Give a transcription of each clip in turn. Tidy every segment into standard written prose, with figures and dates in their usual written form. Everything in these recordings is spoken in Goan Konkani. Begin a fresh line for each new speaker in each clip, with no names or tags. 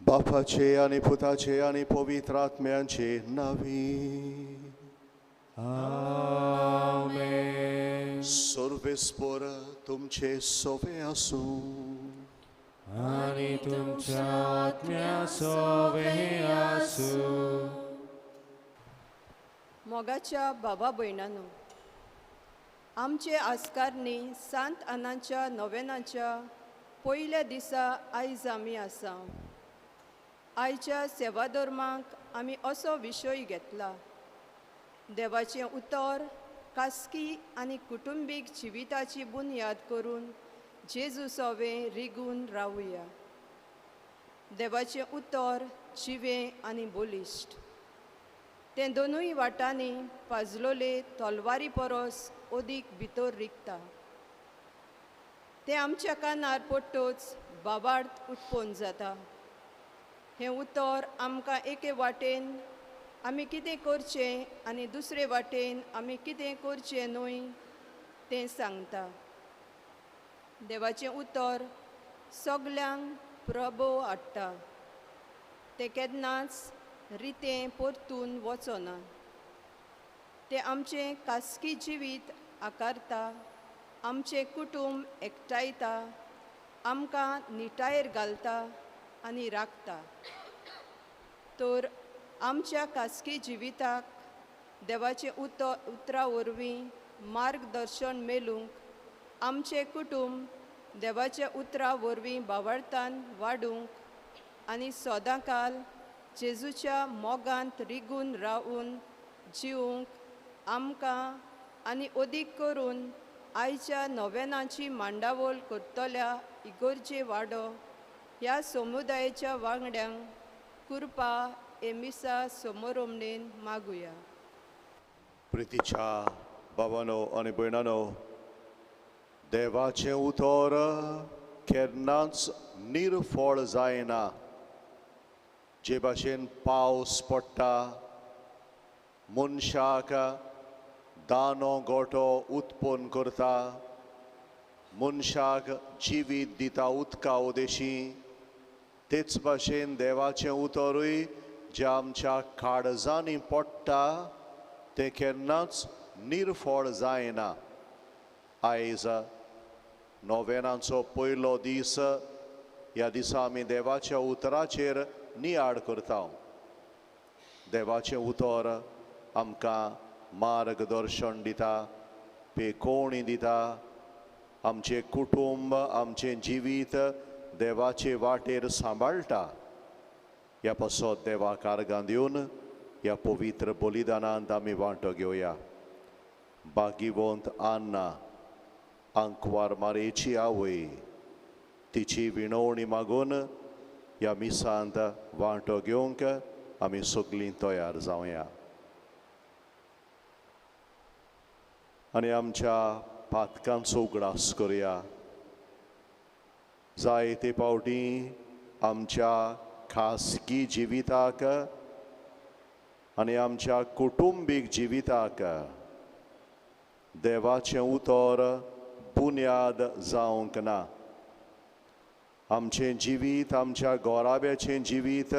बापाचे आनी पुताचे आनी पवित्र आत्म्याचे नांवी
आमेन.
सर्वेस्पर तुमचे सोवे आसूं
आनी तुमच्या आत्म्या सोवे आसूं.
मोगाच्या बाबा भयणानो, आमचे आस्कारणी सांत आनाच्या नोवेनाच्या पयल्या दिसा आयज आमी आसा. आयच्या सेवाधर्माक आमी असो विशय घेतला, देवाचें उतर खासगी आनी कुटुंबीक जिविताची बुन्याद करून जेजू सोवे रिगून रावया. देवाचें उतर जिवें आनी बलिश्ट, तें दोनूय वाटांनी पाजलोले तलवारी परस अदीक भितर रिगता. तें आमच्या कानार पडटच बाबार्थ उत्पन्न जाता. हें उतर आमकां एके वाटेन आमी कितें करचें आनी दुसरे वाटेन आमी कितें करचें न्हय तें सांगता. देवाचें उतर सगल्यांक प्रभो हाडटा, तें केन्नाच रितें परतून वचना. तें आमचें खासगी जिवीत आकारता, आमचें कुटुंब एकठांयता, आमकां निटायेर घालता आनी राखता. तर आमच्या खासगी जिविताक देवाचें उतरा वरवीं मार्गदर्शन मेळूंक, आमचें कुटुंब देवाच्या उतरा वरवीं बावडतान वाडूंक आनी सदांकाल जेजूच्या मोगांत रिगून रावून जिवंक आमकां आनी अदीक करून आयच्या नोवेनाची मांडावळ करतल्या इगोर्जे वाडो ह्या समुदायाच्या वांगड्यांक कृपा एमिसा समोरोमणेन मागुया.
प्रितीच्या बाबानो आनी भयणानो, देवाचें उतर केन्नाच निर्फळ जायना. जे भाशेन पावस पडटा, मनशाक दानो गोटो उत्पन्न करता, मनशाक जिवीत दिता उदका उदेशी, तेच भाशेन देवाचें उतरूय जें आमच्या काळजांनी पडटा तें केन्नाच निर्फळ जायना. आयज नोवेनाचो पयलो दीस, ह्या दिसा आमी देवाच्या उतराचेर नियाळ करता. देवाचें उतर आमकां मार्गदर्शन दिता, पेकोवणी दिता, आमचें कुटुंब आमचें जिवीत देवाचे वाटेर सांबाळटा. ह्या पासत देवाक आर्गां दिवन ह्या पवित्र बलिदानांत आमी वांटो घेवया. भाग्यवंत आन्ना, आंकवार मारेची आवय, तिची विणवणी मागून ह्या मिसांत वांटो घेवंक आमी सगळीं तयार जावया. आनी आमच्या पातकांचो उगडास करुया. जायते फावटी आमच्या खासगी जिविताक आनी आमच्या कुटुंबीक जिविताक देवाचें उतर बुन्याद जावंक ना। आमचें जिवीत, आमच्या गोराब्याचें जिवीत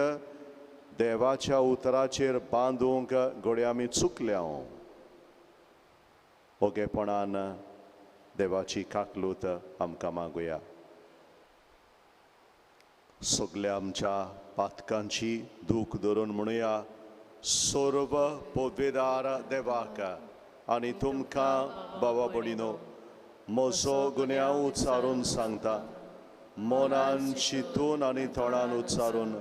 देवाच्या उतराचेर बांदूंक घडये आमी चुकल्या। ओगेपणान देवाची काकलूत आमकां मागुया। सगल्या आमच्या पातकांची दूख धरून म्हणुया, सर्व पदवेदार देवाक आनी तुमकां बाबा भयणीनो म्हजो गुन्यांव उच्चारून सांगता, मनान चिंतून आनी तोंडान उच्चारून,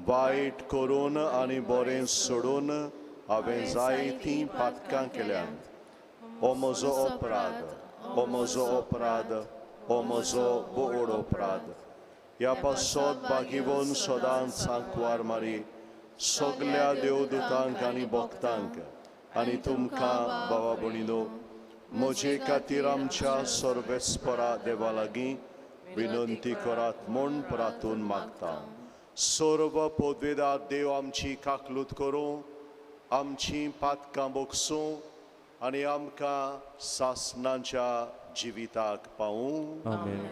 वायट करून आनी बरें सोडून हांवें जायतीं पातकां केल्यांत। हो म्हजो अपराध, हो म्हजो अपराध, हो म्हजो व्हड अपराध। ह्या पासत बागिवन सदांच सांकवार मारी सगल्या देवदूतांक आनी भक्तांक आनी तुमकां बाबा भयणीनो म्हजे खातीर आमच्या सर्वेस्परा देवा लागीं विनंती करात म्हूण प्रार्थून मागता। सर्व पदवेदार देव आमची काकलूत करूं, आमची पातकां बोगसूं आनी आमकां सासणाच्या जिविताक पावूं।
आमेन।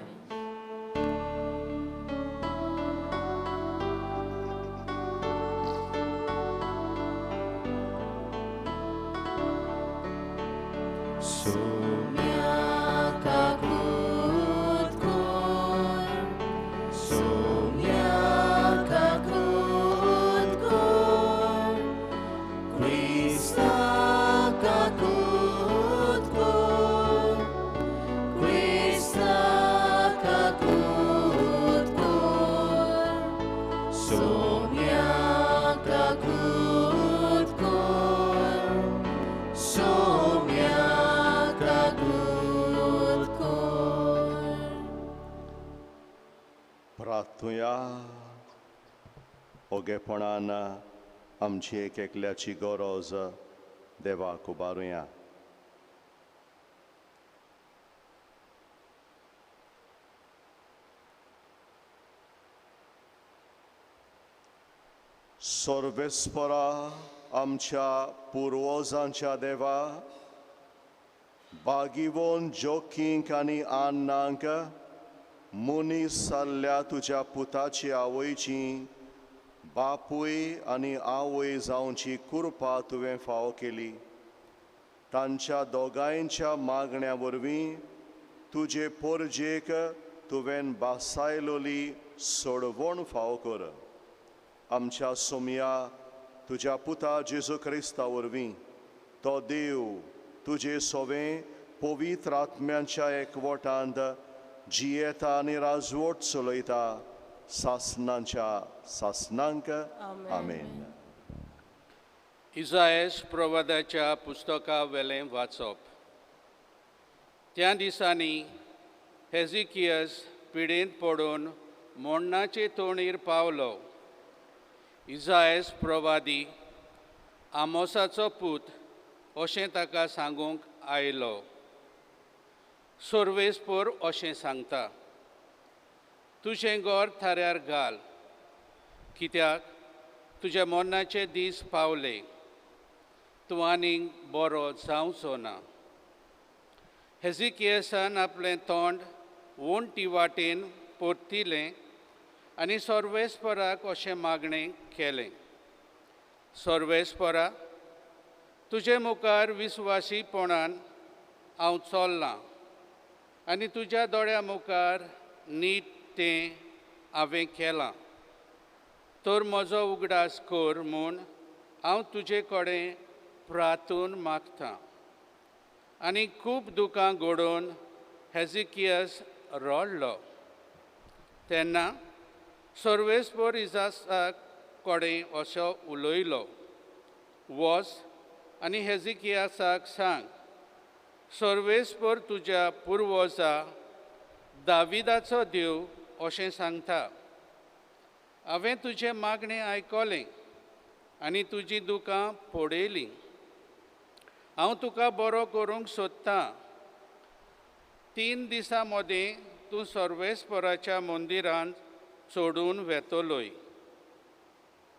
ओगेपणान आमची एक एकल्याची गरज देवाक उबारुया। सर्वेस्परा आमच्या पुर्वजांच्या देवा, बागिवन जोकींक आनी अन्नांक मनीस जाल्ल्या तुज्या पुताची आवयची बापूय आनी आवय जावची कृपा तुवें फावो केली। तांच्या दोगांयच्या मागण्या वरवीं तुजे पोरजेक तुवें बासायलोली सोडवण फावो कर। आमच्या सोमया तुज्या पुता जेजू क्रिस्ता वरवीं तो देव तुजे सोवे पवित्र आत्म्यांच्या एकवटांत जियेता आनी राजवट चलयता सासणांच्या सासणांक। आमेन।
इजायस प्रवादाच्या पुस्तका वेलें वाचप। त्या दिसांनी हेजिकियस पिडेंत पडून मोडणाचे तोणीर पावलो। इजायस प्रवादी आमोसाचो पूत अशें ताका सांगूंक आयलो। सर्वेस्पोर अशें सांगता, तुजें घर थाऱ्यार घाल, कित्याक तुज्या मरणाचे दीस पावले, तूं आनीक बरो जावचो ना। हेजिकियसान आपलें तोंड वण्टी वाटेन परतिलें आनी सर्वेस्पराक अशें मागणें केलें, सर्वेस्परा तुजे मुखार विस्वासीपणान हांव चल्लां आनी तुज्या दोळ्या मुखार नीट तें हांवें केलां, तर म्हजो उगडास कर म्हूण हांव तुजे कडेन प्रार्थून मागतां। आनी खूब दुकां घडोवन हेजिकियस रडलो। तेन्ना सर्वेस्पोर इजासा कडेन असो उलयलो, वच आनी हेजिकियासाक सांग, सर्वेस्पोर तुज्या पुर्वजा दाविदाचो देव अशें सांगता, हांवें तुजें मागणें आयकलें आनी तुजीं दुकां पळयलीं, हांव तुका बरो करूंक सोदतां। 3 दिसां मदीं तूं सर्वेस्पराच्या मंदिरांत चडून वेतलोय।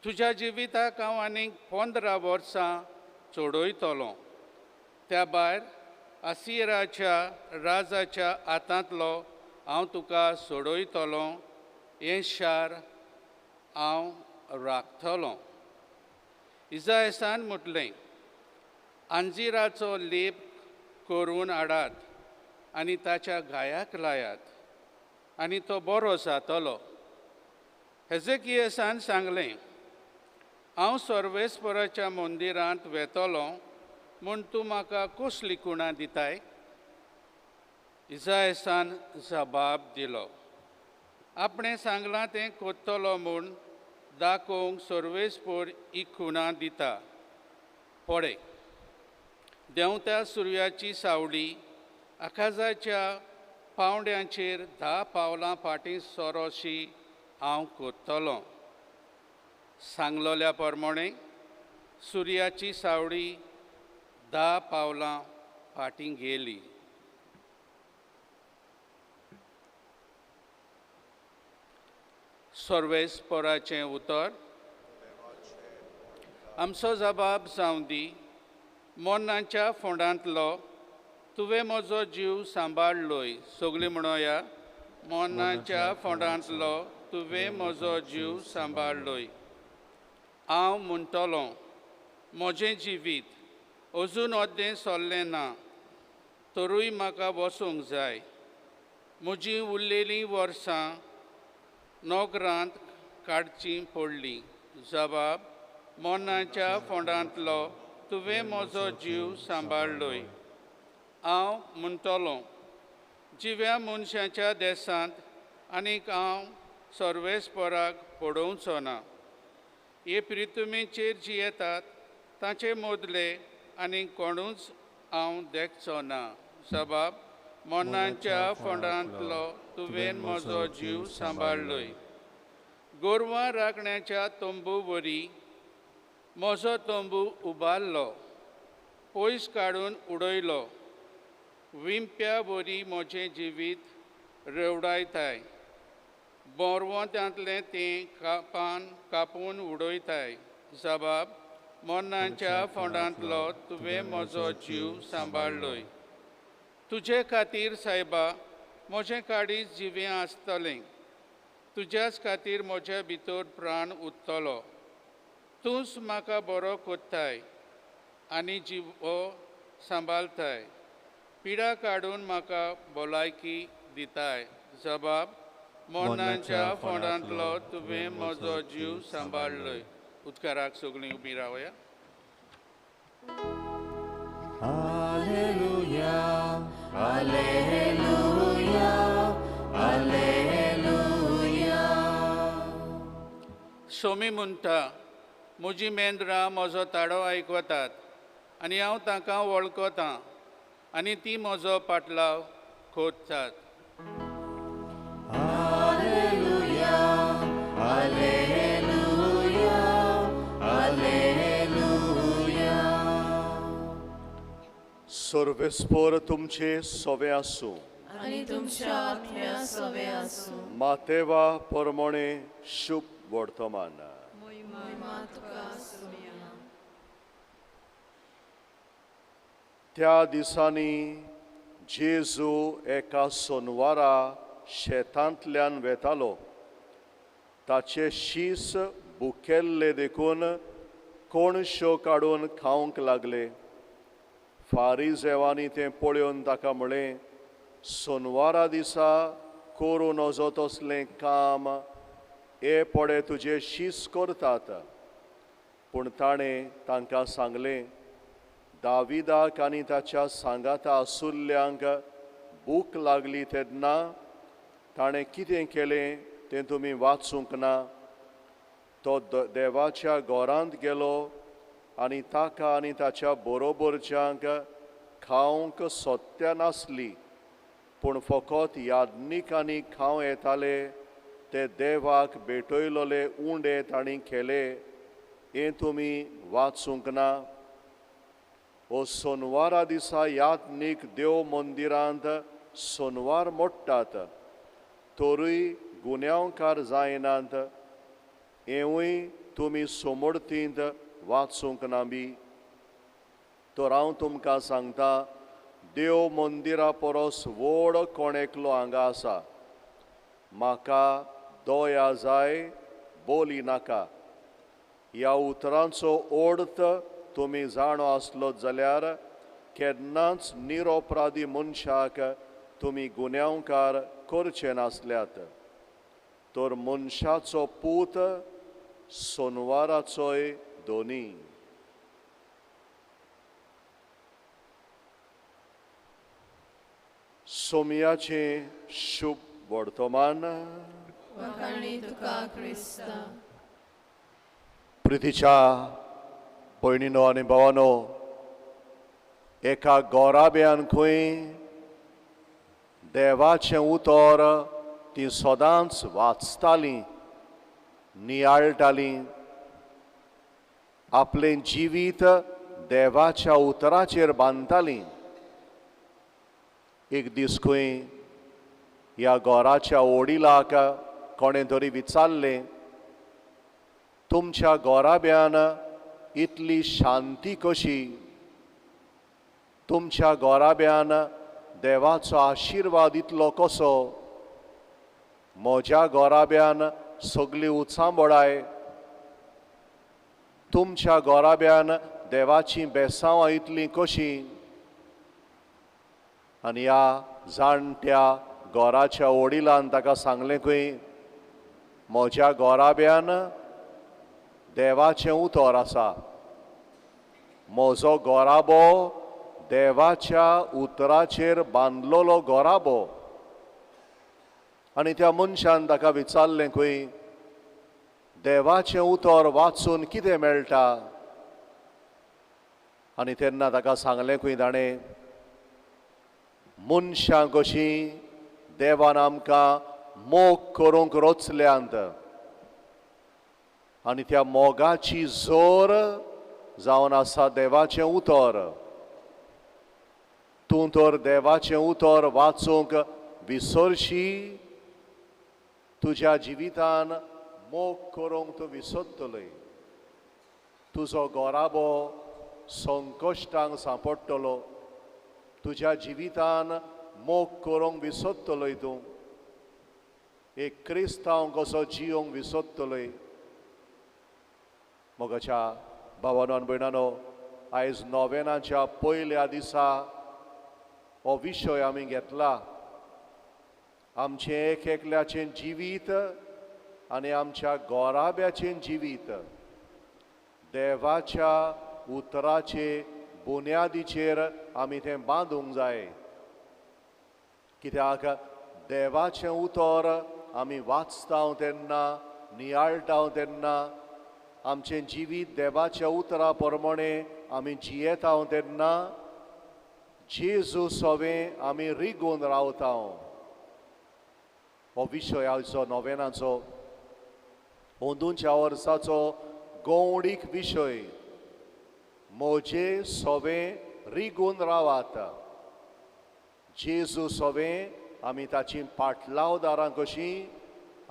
तुज्या जिविताक हांव आनीक 15 वर्सां चडयतलो। त्या भायर असिराच्या राजाच्या हातांतलो हांव तुका सोडयतलो, हें शार हांव राखतलो. इजायसान म्हटलें, अंजिराचो लेप करून हाडात आनी ताच्या घायाक लायात आनी तो बरो जातलो. हेजेकियसान सांगलें, हांव सर्वेस्पराच्या मंदिरांत वेतलो म्हूण तूं म्हाका कसली कुणां दिताय? इजायसान जबाब दिलो, आपणें सांगलां तें कोत्तलो म्हूण दाखोवंक सर्वेस्पर ही खुणां दिता. पळय, देंवत्या सुर्याची सावळी आकाजाच्या पावंड्यांचेर 10 पावलां फाटीं सरोशी हांव कोत्तलो. सांगलोल्या प्रमाणे सुर्याची सावळी 10 पावलां फाटीं गेली. सर्वेस्पराचें उतर. आमचो जबाब जावं दी, मरणाच्या फोंडांतलो तुवें म्हजो जीव सांबाळलोय. सगळीं म्हणोया, मरणाच्या फोंडांतलो तुवें म्हजो जीव सांबाळलोय. हांव म्हणटलो, म्हजें जिवीत अजून अर्दें सरलें ना, तरूय म्हाका वचूंक जाय. म्हजीं उरलेलीं वर्सां नोकरांत काडचीं पडलीं. जबाब, मरणाच्या फोंडांतलो तुवें म्हजो जीव सांबाळलोय. हांव म्हणटलो, जिव्या मनशाच्या देशांत आनीक हांव सर्वेस्पराक पडोवचो ना. हे प्रितुमेचेर जियेतात ताचे मदले आनी कोणूच हांव देखचो ना. जबाब, मरणाच्या फोंडांतलो तुवें म्हजो जीव सांबाळलोय. गोरवां राखण्याच्या तंबू वरी म्हजो तंबू उबारलो, पयस काडून उडयलो. विंप्या वरी म्हजें जिवीत रेवडायताय, बोरवंतांतलें तें कापान कापून उडयताय. जबाब, मरणाच्या फोंडांतलो तुवें म्हजो जीव सांबाळलोय. तुजे खातीर सायबा म्हजें काळीज जिवें आसतलें, तुज्याच खातीर म्हज्या भितर प्राण उरतलो. तूंच म्हाका बरो कोत्ताय आनी जिवो सांबाळताय, पिडा काडून म्हाका भलायकी दिताय. जबाब, मरणाच्या फोंडांतलो तुवें म्हजो जीव सांबाळलोय. उदकाराक सगळीं उबी रावया.
Alleluia, alleluia, alleluia.
Somi म्हणटा, म्हजी मेंद्रां म्हजो ताडो आयकतात आनी हांव तांकां वळखतां आनी ती म्हजो पाटलाव खोदतात.
Alleluia, alleluia, alleluia.
सर्वेस्पर तुमचे सवे आसूं
आनी तुमच्या आत्म्या सवे आसूं.
मातेवा परमणे शुभ वर्तमान.
महिमा तुका आसूया.
त्या दिसांनी जेजू एका सोनवारा शेतांतल्यान वेतालो. ताचे शीस बुकेल्ले देखून कोणश्यो काडून खावंक लागले. फारिजेवांनी तें पळोवन ताका म्हळें, सोनवारा दिसा करूं नजो तसलें काम हे पळे तुजे शीस करतात. पूण ताणें तांकां सांगलें, दाविदाक आनी ताच्या सांगाता आसुल्ल्यांक भूक लागली तेन्ना ताणें कितें केलें तें तुमी वाचूंक ना. तो देवाच्या घरांत गेलो आनी ताका आनी ताच्या बरोबरच्यांक खावंक सत्या नासली, पूण फकत याज्ञिकांनी खावं येताले ते देवाक भेटयलोले उंडे तांणी केले हें तुमी वाचूंक ना. ओ सोनवारा दिसा याज्ञीक देव मंदिरांत सोनवार मोडटात, तरूय गुन्यांवकार जायनात हेंवूय तुमी सोमोडतींत वाचूंक ना बी. तर हांव तुमकां सांगता, देव मंदिरा परस व्हड कोण एकलो हांगा आसा। म्हाका दया जाय, बोली नाका। ह्या उतरांचो अर्थ तुमी जाणो आसलो जाल्यार केन्नाच निरपराधी मनशाक तुमी गुन्यांवकार करचे नासल्यात। तर मनशाचो पूत सोनवाराचोय दोनी। सोमयाचें शुभ वर्तमान। प्रितीच्या भयणीनो आनी भावानो, एका गोराब्यान खंय देवाचें उतर ती सदांच वाचतालीं, नियाळटालीं, आपलें जिवीत देवाच्या उतराचेर बांदतालीं। एक दीस खंय ह्या घराच्या वडिलाक कोणें तरी विचारलें, तुमच्या घराब्यान इतली शांती कशी? तुमच्या घराब्यान देवाचो आशिर्वाद इतलो कसो? म्हज्या घराब्यान सगळी उचांबळाय, तुमच्या घराब्यान देवाचीं बेसांवां इतलीं कशीं? आनी ह्या जाणट्या घराच्या वडिलान ताका सांगलें खंय, म्हज्या घराब्यान देवाचें उतर आसा, म्हजो घराबो देवाच्या उतराचेर बांदलेलो घराबो। आनी त्या मनशान ताका विचारलें खंय, देवाचें उतर वाचून कितें मेळटा? आनी तेन्ना ताका सांगलें खंय ताणें, मनशां कशीं देवान आमकां मोग करूंक रचल्यांत आनी त्या मोगाची जोर जावन आसा देवाचें उतर। तूं तर देवाचें उतर वाचूंक विसरशी, तुज्या जिवितान मोग करूंक तूं विसरतलोय, तुजो घराबो संकश्टांक सांपडटलो, तुज्या जिवितान मोग करूंक विसरतलोय, तूं एक क्रिस्तांव कसो जियोंक विसरतलोय। मोगाच्या भावानो आनी भयणानो, आयज नोवेनाच्या पयल्या दिसा हो विशय आमी घेतला। आमचें एक एकल्याचें जिवीत आनी आमच्या घराब्याचें जिवीत देवाच्या उतराचे बुन्यादीचेर आमी तें बांदूंक जाय। कित्याक देवाचें उतर आमी वाचता तेन्ना, नियाळटा तेन्ना, आमचें जिवीत देवाच्या उतरा प्रमाणे आमी जियेता तेन्ना जेजू सवें आमी रिगून रावता। हो विशय आयचो नोवेनाचो, अंदूच्या वर्साचो गौडीक विशय, म्हजे सवें रिगून रावात। जेजू सवें आमी ताची पाटलावदारां कशीं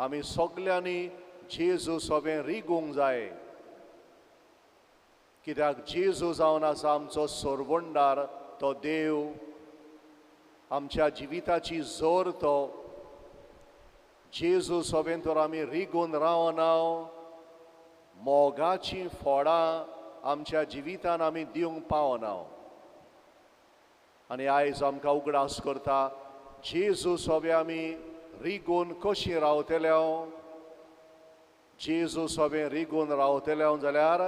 आमी सगल्यांनी जेजू सवें रिगूंक जाय। कित्याक जेजू जावन आसा आमचो सोरवंडार, तो देव, आमच्या जिविताची जोर तो। जेजू सवें तर आमी रिगून रावना, मोगाचीं फळां आमच्या जिवितान आमी दिवंक पावना। आनी आयज आमकां उगडास करता जेजू सवें आमी रिगून कशीं रावतले। जेजू सवें रिगून रावतले जाल्यार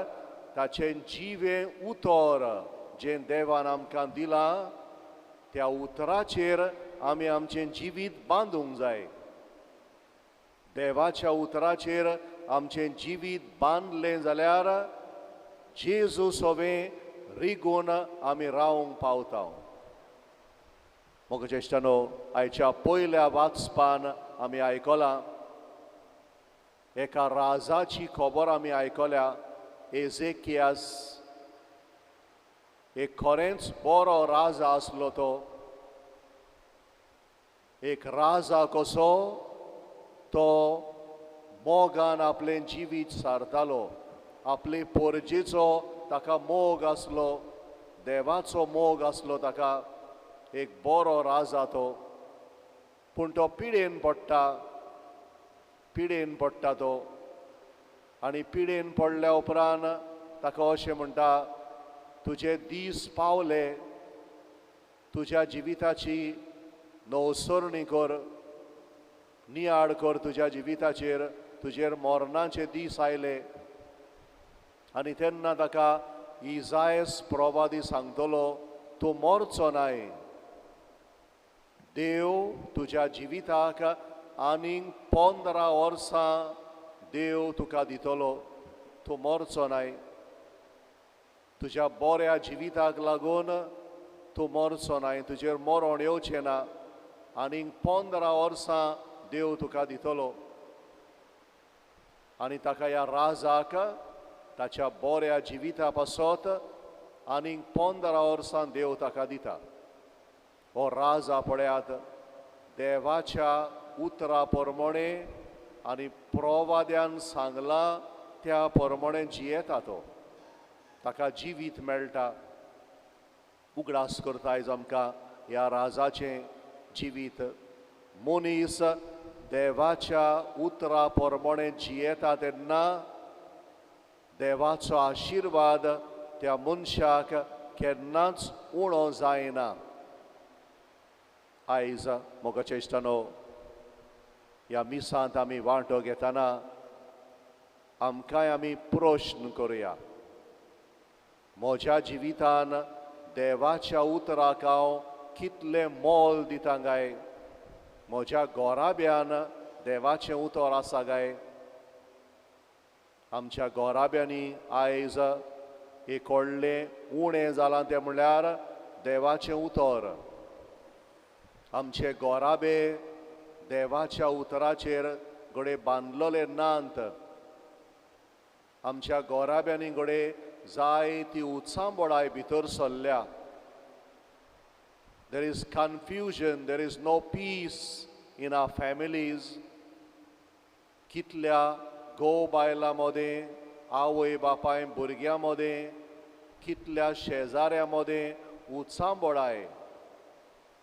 ताचें जिवें उतर जें देवान आमकां दिलां त्या उतराचेर आमी आमचें जिवीत बांदूंक जाय। देवाच्या उतराचेर आमचें जिवीत बांदलें जाल्यार जेजू सवें रिगून आमी रावंक पावता। मोगाच्या इश्टांनो, आयच्या पयल्या वाचपान आमी आयकलां एका राजाची खबर आमी आयकल्या, एजेकियास। एक खरेंच बरो राजा आसलो तो, एक राजा कसो तो मोगान आपलें जिवीत सारतालो, आपले पोरजेचो ताका मोग आसलो, देवाचो मोग आसलो ताका। एक बरो राजा तो, पूण तो पिडेन पडटा, पिडेन पडटा तो। आनी पिडेन पडल्या उपरांत ताका अशें म्हणटा, तुजे दीस पावले, तुज्या जिविताची नवसरणी कर, नियाळ कर तुज्या जिविताचेर, तुजेर मरणाचे दीस आयले। आनी तेन्ना ताका इजायस प्रवादी सांगतलो, तूं मरचो नाय, देव तुज्या जिविताक आनीक 15 वर्सां देव तुका दितलो, तूं मरचो नाय, तुज्या बऱ्या जिविताक लागून तूं मरचो नाय, तुजेर मरण येवचें ना, आनीक 15 वर्सां देव तुका दितलो। आनी ताका ह्या राजाक ताच्या बऱ्या जिविता पासत आनीक 15 वर्सां देव ताका दिता। हो राजा पळयात देवाच्या उतरा प्रमाणे आनी प्रवाद्यान सांगलां त्या प्रमाणे जियेता तो, ताका जिवीत मेळटा। उगडास करता आयज आमकां ह्या राजाचें जिवीत। मनीस देवाच्या उतरा प्रमाणे जियेता तेन्ना देवाचो आशिर्वाद त्या मनशाक केन्नाच उणो जायना। आयज मोगाच्या इश्टानो, ह्या मिसांत आमी वांटो घेतना आमकांय आमी प्रश्न करुया, म्हज्या जिवितान देवाच्या उतराक हांव कितलें मोल दिता काय? म्हज्या गोराब्यान देवाचें उतर आसा काय? आमच्या गोराब्यांनी आयज एक व्हडलें उणें जालां तें म्हणल्यार देवाचें उतर। आमचे गोराबे देवाच्या उतराचेर घडये बांदलेले नात। आमच्या गोराब्यांनी घडये जायती उचांबळाय भितर सरल्या। There is confusion, there is no peace in our families. कितल्या घोव बायलां मदें, आवय बापाय भुरग्यां मदें, कितल्या शेजाऱ्यां मदें उचांबळाय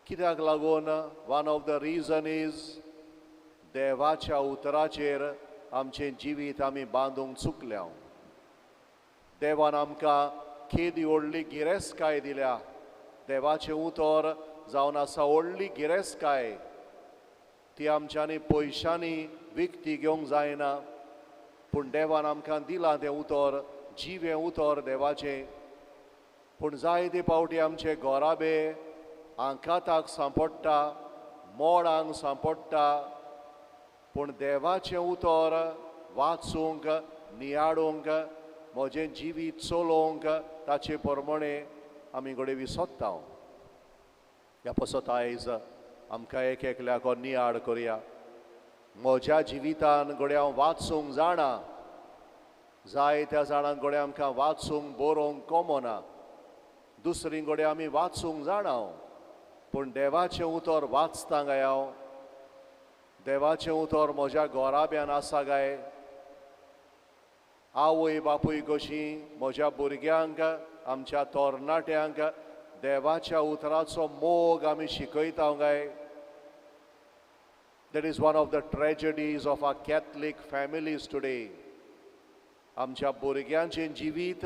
कित्याक लागून? One of the reason is देवाच्या उतराचेर आमचें जिवीत आमी बांदूंक चुकल्या। देवान आमकां केदी व्हडली गिरेस्तकाय दिल्या। देवाचें उतर जावन आसा व्हडली गिरेस्तकाय, ती आमच्यांनी पयशांनी विकती घेवंक जायना, पूण देवान आमकां दिलां तें उतर, जिवें उतर देवाचें। पूण जायते फावटी आमचे गोराबे आंकाताक सांपडटा, मोडांक सांपडटा, पूण देवाचें उतर वाचूंक, नियाळूंक, म्हजें जिवीत चलोवंक ताचे प्रमाणे आमी घडये विसरता। ह्या पासत आयज आमकां एक एकल्याक नियाळ करुया, म्हज्या जिवितान घडये हांव वाचूंक जाणा, जायत्या जाणांक घडये आमकां वाचूंक बरोवंक कमना, दुसरी घडये आमी वाचूंक जाणा, पूण देवाचें उतर वाचता काय हांव? देवाचें उतर म्हज्या घोराब्यान आसा काय? आवय बापूय कशी म्हज्या भुरग्यांक, आमच्या तरणाट्यांक देवाच्या उतराचो मोग आमी शिकयता काय? That is one of the tragedies of our Catholic families today. आमच्या भुरग्यांचें जिवीत,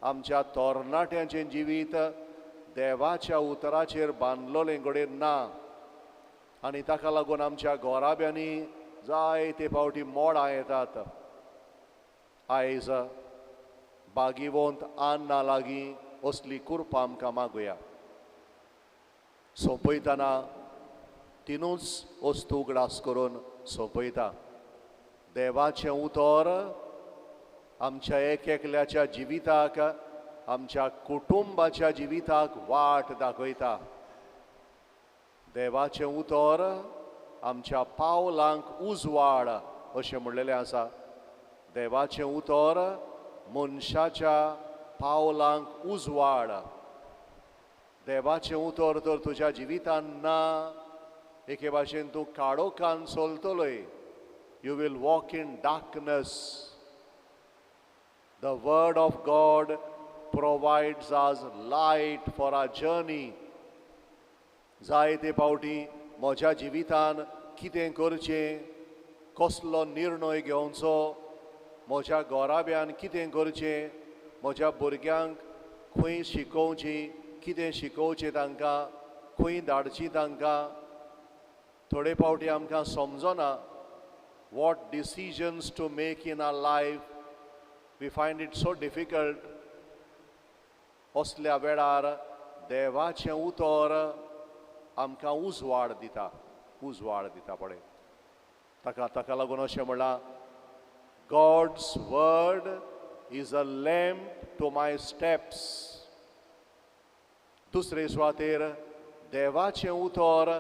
आमच्या तरणाट्यांचें जिवीत देवाच्या उतराचेर बांदलेलें घडये ना, आनी ताका लागून आमच्या घोराब्यांनी जायते फावटी मोडां येतात। आयज बागिवंत आन्ना लागीं असली कृपा आमकां मागुया। सोंपयतना तिनूच वस्तू उगडास करून सोंपयता। देवाचें उतर आमच्या एक एकल्याच्या जिविताक, आमच्या कुटुंबाच्या जिविताक वाट दाखयता। देवाचें उतर आमच्या पावलांक उजवाड अशें म्हणलेलें आसा। देवाचें उतर मनशाच्या पावलांक उजवाड। देवाचें उतर तर तुज्या जिवितान ना, एके भाशेन तूं काळोखान चलतलोय। You will walk in darkness. The word of God provides us light for our journey. जायते फावटी म्हज्या जिवितान कितें करचें, कसलो निर्णय घेवचो, म्हज्या घराब्यान कितें करचें, म्हज्या भुरग्यांक खंय शिकोवची, कितें शिकोवचें तांकां, खंय धाडची तांकां, थोडे फावटी आमकां समजना. What decisions to make in our life, we find it so difficult. असल्या वेळार देवाचें उतर आमकां उजवाड दिता, उजवाड दिता पळय. ताका ताका लागून अशें म्हणलां, God's word is a lamp to my steps. दुसरे सुवातेर देवाचें उतर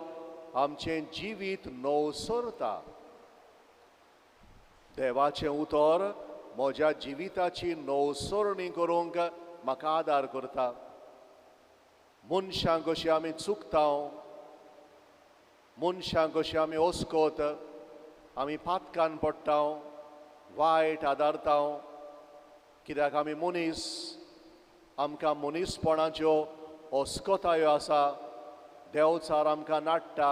आमचें जिवीत नवसरता. देवाचें उतर म्हज्या जिविताची नवसरणी करूंक म्हाका आदार करता. मनशां कशी आमी चुकता, मनशां कशी आमी ओस्कोत, आमी पातकान पडटा, वायट आदारता, कित्याक आमी मनीस, आमकां मनीसपणाच्यो ओस्कोतायो आसा. देवचार आमकां नाडटा,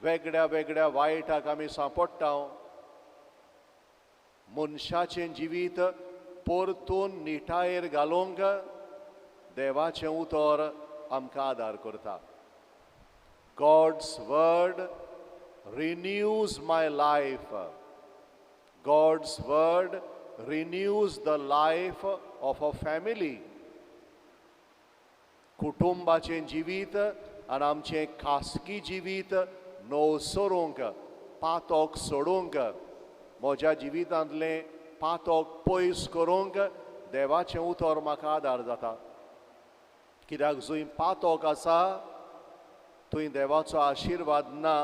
वेगळ्या वेगळ्या वायटाक आमी सांपडटा. मनशाचें जिवीत परतून निटायेर घालूंक देवाचें उतर आमकां आदार करता. God's word renews my life. God's word renews the life of a family. कुटुंबाचें जिवीत आनी आमचें खासगी जिवीत नवसरूंक, पातक सोडूंक, म्हज्या जिवितांतलें पातक पयस करूंक देवाचें उतर म्हाका आदार जाता. कित्याक जंय पातक आसा थंय देवाचो आशिर्वाद ना,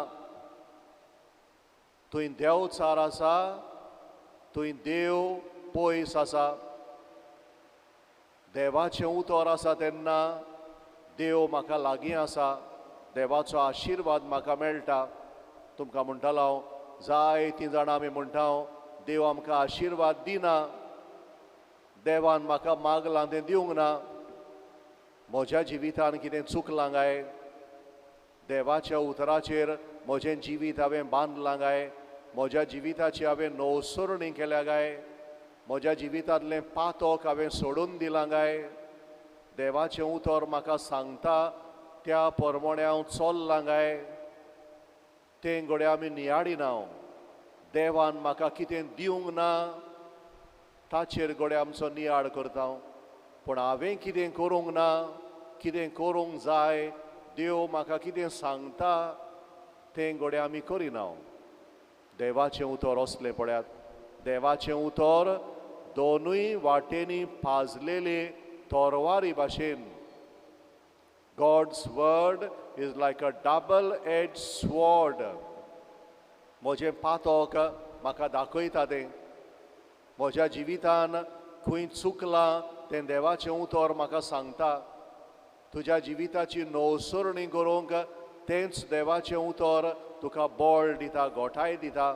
थंय देवचार आसा थंय देव पयस आसा. देवाचें उतर आसा तेन्ना देव म्हाका लागीं आसा, देवाचो आशिर्वाद म्हाका मेळटा. तुमकां म्हणटालो हांव, जायतीं जाणां आमी म्हणटा देव आमकां आशिर्वाद दिना, देवान म्हाका मागलां तें दिवंक ना, म्हज्या जिवितान कितें चुकलां काय, देवाच्या उतराचेर म्हजें जिवीत हांवें बांदलां काय, म्हज्या जिविताची हांवें नवसरणी केल्या काय, म्हज्या जिवितांतलें पातक हांवें सोडून दिलां काय, देवाचें उतर म्हाका सांगता त्या प्रमाणें हांव चल्लां काय, तें घडये आमी नियाळिना. देवान म्हाका कितें दिवंक ना ताचेर घडये आमचो नियाळ करता, पूण हांवें कितें करूंक ना, कितें करूंक जाय, देव म्हाका कितें सांगता तें घडये आमी करिना. देवाचें उतर असलें पळयात, देवाचें उतर दोनूय वाटेंनी पाजलेले तरवारी भाशेन. God's word is like a double edged sword. म्हजें पातक म्हाका दाखयता तें, म्हज्या जिवितान खंय चुकलां तें देवाचें उतर म्हाका सांगता. तुज्या जिविताची नवसरणी करूंक तेंच देवाचें उतर तुका बळ दिता, गोठाय दिता.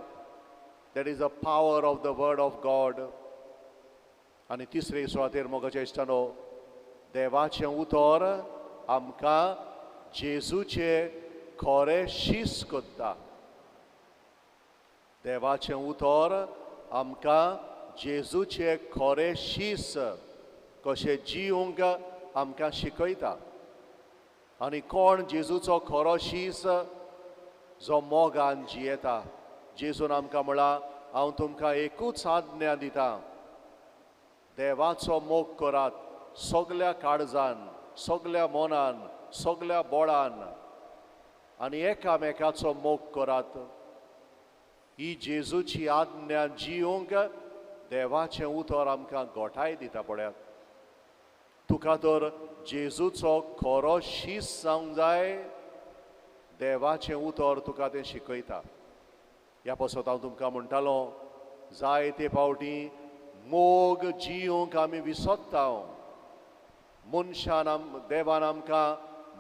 That is the power of the word of God. आनी तिसरे सुवातेर मोगाच्या इश्टानो, देवाचें उतर आमकां जेजूचे खरें शीस करता. देवाचें उतर आमकां जेजूचे खरें शीस कशें जिवंक आमकां शिकयता. आनी कोण जेजूचो खरो शीस? जो मोगान जियेता. जेजून आमकां म्हळां, हांव तुमकां एकूच आज्ञा दितां, देवाचो मोग करात सगल्या काळजान, सगल्या मनान, सगल्या बळान, आनी एकामेकाचो मोग करात. ही जेजूची आज्ञा जिवंक देवाचें उतर आमकां गोठाय दिता. पळयात, तुका तर जेजूचो खरो शीस जावंक जाय, देवाचें उतर तुका तें शिकयता. ह्या पासत हांव तुमकां म्हणटालो, जायते फावटी मोग जिवंक आमी विसरता. मनशान देवान आमकां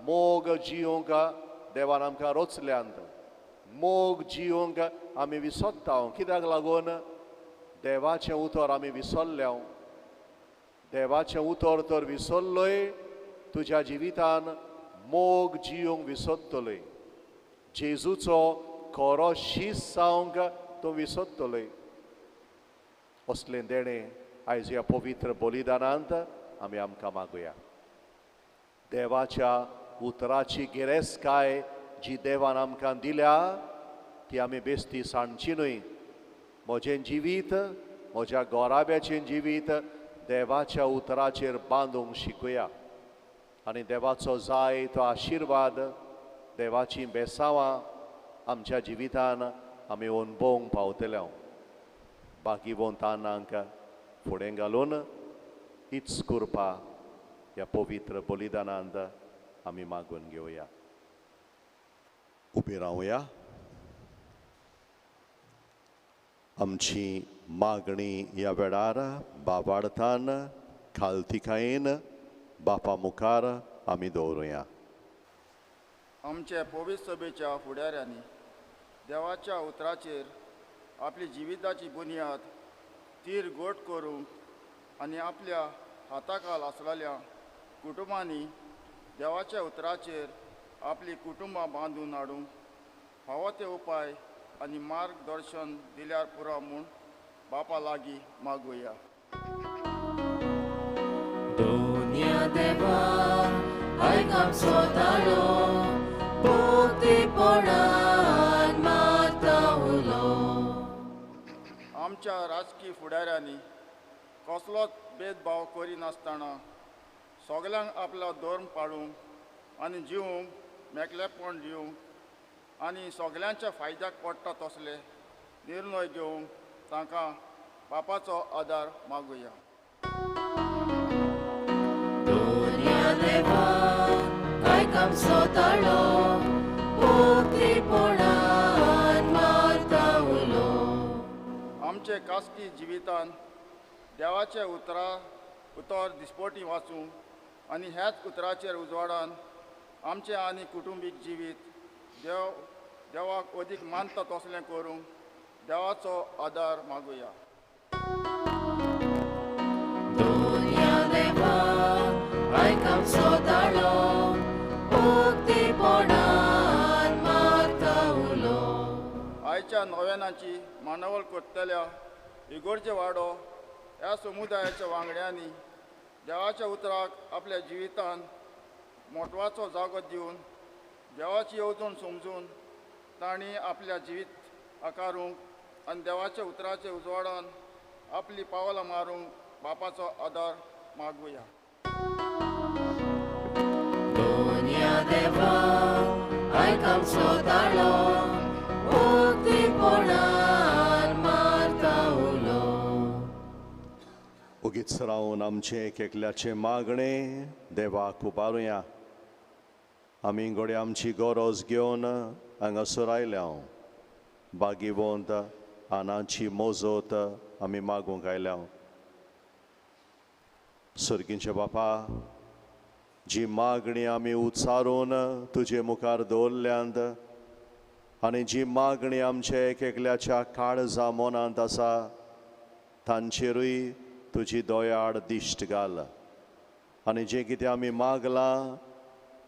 मोग जिवंक देवान आमकां रचल्यांत, मोग जिवंक आमी विसरता. कित्याक लागून? देवाचें उतर आमी विसरल्या. देवाचें उतर तर विसरलोय, तुज्या जिवितान मोग जियोंक विसरतले, जेजूचो खरो शीस जावंक तूं विसरतले। असलें देणें आयज ह्या पवित्र बलिदानांत आमी आमकां मागुया। देवाच्या उतराची गिरेस्तकाय जी देवान आमकां दिल्या ती आमी बेस्ती सांडची न्हय। म्हजें जिवीत, म्हज्या गोराब्याचें जिवीत देवाच्या उतराचेर बांदूंक शिकूया आनी देवाचो जाय तो आशिर्वाद, देवाचीं बेसांवां आमच्या जिवितान आमी अणभवंक पावतले। बाकीवंत तानांक फुडें घालून हीच कृपा ह्या पवित्र बलिदानांत आमी मागून घेवया। उबी रावया। आमची मागणी ह्या वेळार बाबार्थान खालतिकायेन बापा मुखार आमी दवरुया।
आमचे पवित्र सभेच्या फुडाऱ्यांनी देवाच्या उतराचेर आपली जिविताची बुन्याद तीर गोट करूंक आनी आपल्या हाताखाल आसलेल्या कुटुंबांनी देवाच्या उतराचेर आपली कुटुंबां बांदून हाडूंक फावो ते उपाय आनी मार्गदर्शन दिल्यार पुरो म्हूण बापा लागीं मागुया।
दोन्या देवा आयक आमचो ताळो, भक्तीपणान मारता उलो।
आमच्या राजकीय फुडाऱ्यांनी कसलोच भेदभाव करिनासतना सगल्यांक आपलो धर्म पाळूंक आनी जिवूंक मेकळेपण दिवंक आनी सगल्यांच्या फायद्याक पडटा तसले निर्णय घेवंक तांकां बापाचो आदार मागुया।
दोन्या देवा आयक आमचो ताळो, भक्तीपणान मारता उलो।
आमचे खासगी जिवितान देवाचे उतर दिसपटी वाचूंक आनी ह्याच उतराचेर उजवाडान आमचें आनी कुटुंबीक जिवीत देवाक अदीक मानता तसलें करूंक देवाचो आदार मागुया।
दोन्या देवा आयक आमचो ताळो, भक्तीपणान मारता उलो।
आयच्या नव्यानाची मांडावळ करतल्या इगोर्जे वाडो ह्या समुदायाच्या वांगड्यांनी देवाच्या उतराक आपल्या जिवितान म्हत्वाचो जागो दिवन देवाची येवजण समजून तांणी आपल्या जिवीत आकारूंक आनी देवाच्या उतराच्या उजवाडान आपली पावलां मारूंक बापाचो आदार मागुया।
दोन्या देवा आयक आमचो ताळो, भक्तीपणान मारता उलो।
ओगीच रावन आमचें एक एकल्याचें मागणें देवाक उबारुया। आमी घडये आमची गरज घेवन हांगासर आयल्या, बागीवंत आनाची मोजत आमी मागूंक आयल्या। सर्गींचे बापा, जी मागणी आमी उच्चारून तुजे मुखार दवरल्यांत आनी जी मागणी आमच्या एक एकल्याच्या काळजा मनांत आसा तांचेरूय तुजी दयाळ दिश्ट घाल आनी जें कितें आमी मागलां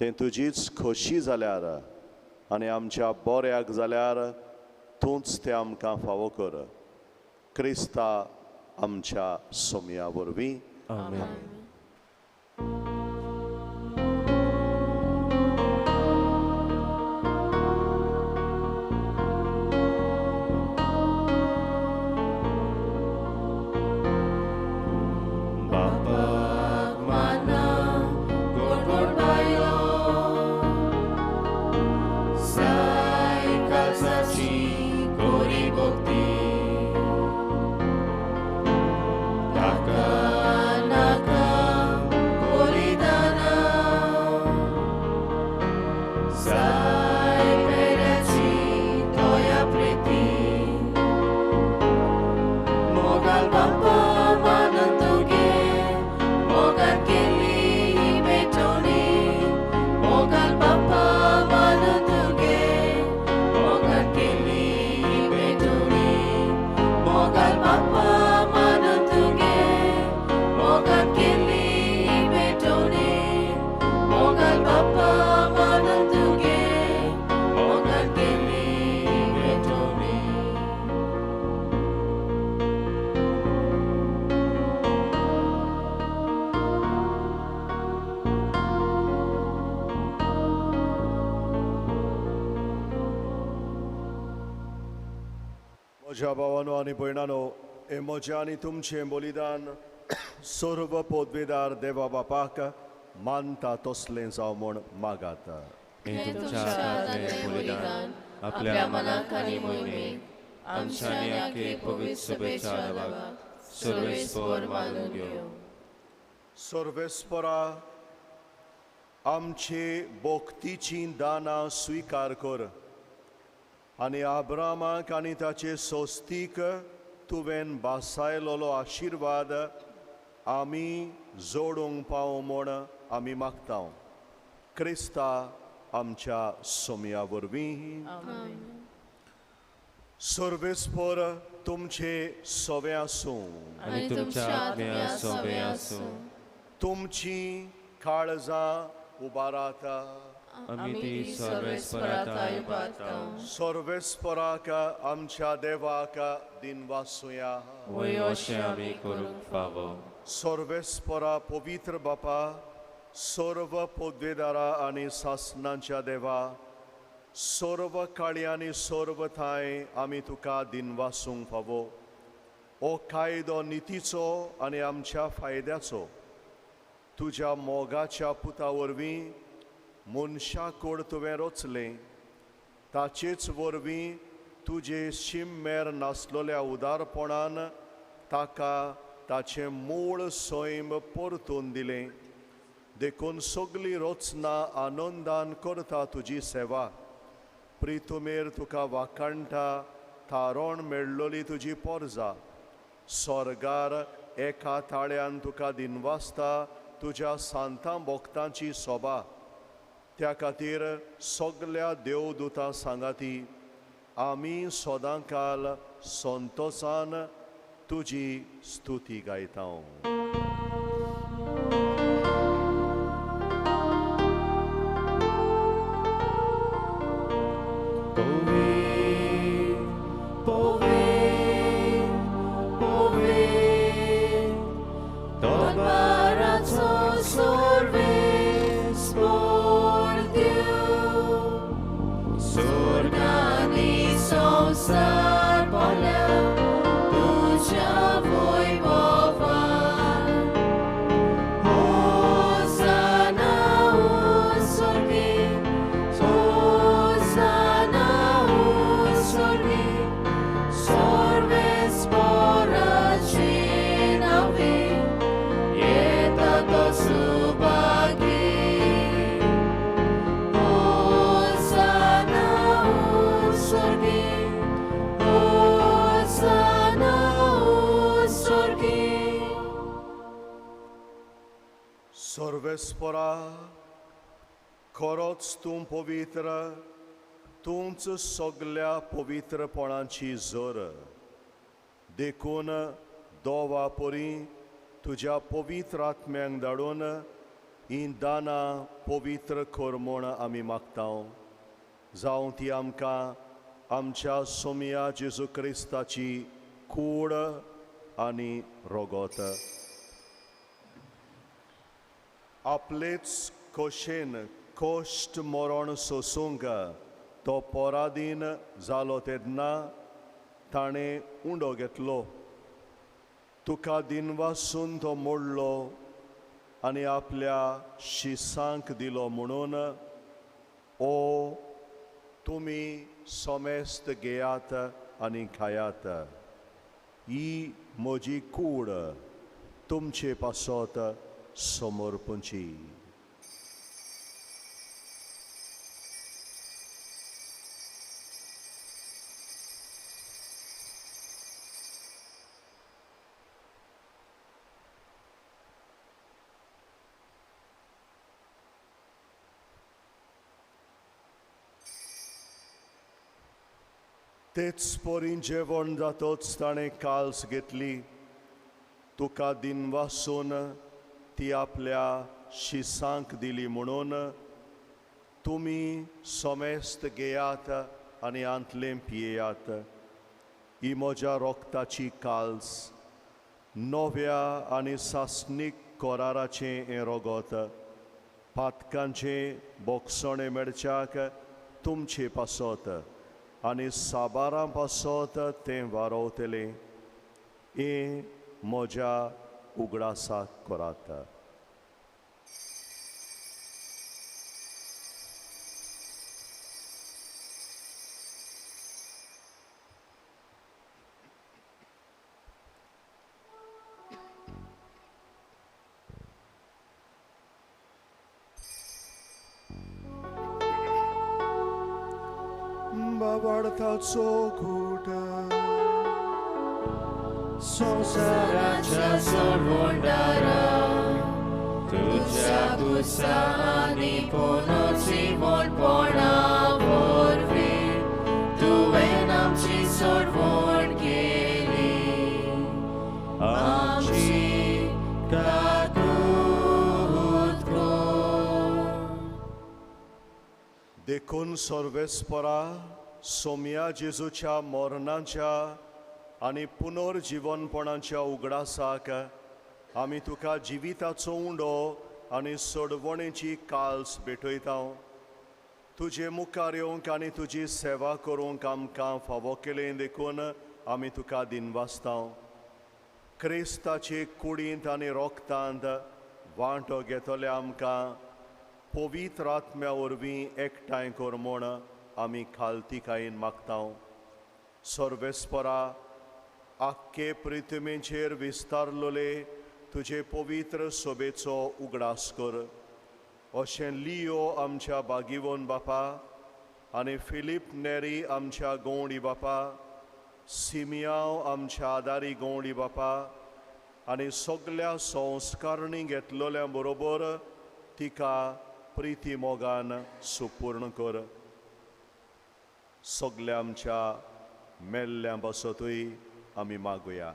तें तुजीच खोशी जाल्यार आनी आमच्या बऱ्याक जाल्यार तूंच तें आमकां फावो कर। क्रिस्ता आमच्या सोमया वरवीं आमेन।
Naka, naka.
म्हज्या भावानो आनी भयणानो, हे म्हजें आनी तुमचें बलिदान सर्व पदवेदार देवा बापाक मानता तसलें जावं म्हूण मागात.
हें तुमच्या हातांतलें बलिदान आपल्या मनाक आनी मोहिमेक आमच्या आनी आखे पवित्र सभेच्या देवाक सर्वेस्पर मानून घेवं.
सर्वेस्परा, आमचे भक्तीचीं दानां स्विकार कर आनी आब्रामाक आनी ताचे सोस्तीक तुवें भासायलोलो आशिर्वाद आमी जोडूंक पावो म्हूण आमी मागता. क्रिस्ता आमच्या सोमया वरवीं. सर्वेस्पर तुमचे सवे आसूं
आनी तुमच्या आत्म्या सवे आसूं.
तुमची काळजां उबारात.
आमी ती सर्वेस्पराक उबारता.
सर्वेस्पराक आमच्या देवाक दिनवासुया.
वय अशें आमी करूंक फावो.
सर्वेस्परा पवित्र बापा, सर्व पदवेदारा आनी सासनांच्या देवा, सर्व काळी आनी सर्व थांय आमी तुका दिनवासूंक फावो. हो कायदो नितीचो आनी आमच्या फायद्याचो तुज्या मोगाच्या पुता वरवीं मनशा कोड तुवें रचलें, ताचेच वरवीं तुजे शिममेर नासलोल्या उदारपणान ताका ताचें मूळ सैम परतून दिलें. देखून सगली रचना आनंदान करता तुजी सेवा. प्रितुमेर तुका वाखाणटा थारोण मेळ्ळोली तुजी पोरजा. स्वर्गार एका ताळ्यान तुका दिनवासता तुज्या सांतां भक्तांची सोबा. त्या खातीर सगल्या देवदूतां सांगाती आमी सदांकाल संतोसान तुजी स्तुती गायता. सर्वेस्परा, खरोच तूं पवित्र, तूंच सगल्या पवित्रपणाची जर. देखून दोवा परी तुज्या पवित्र आत्म्यांक धाडून हीं दानां पवित्र कर म्हूण आमी मागता. जावं ती आमकां आमच्या सोमया जेजू क्रिस्ताची कूड आनी रगत. आपलेच खोशेन कश्ट मरण सोसूंक तो पराधीन जालो तेन्ना ताणें उंडो घेतलो. तुका दिनवासून तो मोडलो आनी आपल्या शिसांक दिलो म्हणून ओ तुमी समेस्त घेयात आनी खायात. ही म्हजी कूड तुमचे पासत समर्पणची. तेच परी जेवण जातच ताणें काल्स घेतली. तुका दिनवासून ती आपल्या शिसांक दिली म्हणून तुमी समेस्त घेयात आनी आंतलें पियेयात. ही म्हज्या रोगताची काल्स, नव्या आनी सासणीक कराराचें हें रगत, पातकांचें बोगसणें मेळच्याक तुमचे पासत आनी साबारां पासत तें वारोवतलें. हें म्हज्या उगडासाक करात. बाबार्थाचो घूट
संवसाराच्या सोडवणदारा, तुज्या कुसा आनी पुनर्जिवणपणा वरवीं तुवें आमची सोडवण केली. आमची काकूत कर.
देखून सर्वेस्परा सोम्या जेजूच्या मरणाच्या आनी पुनर्जिवनपणाच्या उगडासाक आमी तुका जिविताचो उंडो आनी सोडवणेची काल्स भेटयता. तुजे मुखार येवंक आनी तुजी सेवा करूंक आमकां फावो केलें देखून आमी तुका दिनवासता. क्रिस्ताचे कुडींत आनी रोगतांत वांटो घेतले आमकां पवित्र आत्म्या वरवीं एकठांय कर म्हूण आमी खालतिकायेन मागता. सर्वेस्परा आख्खे पृथ्वीचेर विस्तारलोले तुजे पवित्र सोबेचो उगडास कर. अशें लियो आमच्या बागिवन बापा आनी फिलीप नेरी आमच्या गवंडी बापा, सिमियांव आमच्या आदारी गवंडी बापा आनी सगल्या संस्कारणी घेतलोल्या बरोबर तिका प्रिती मोगान सुपूर्ण कर. सगल्या आमच्या मेल्ल्या बसतूय आमी मागुया.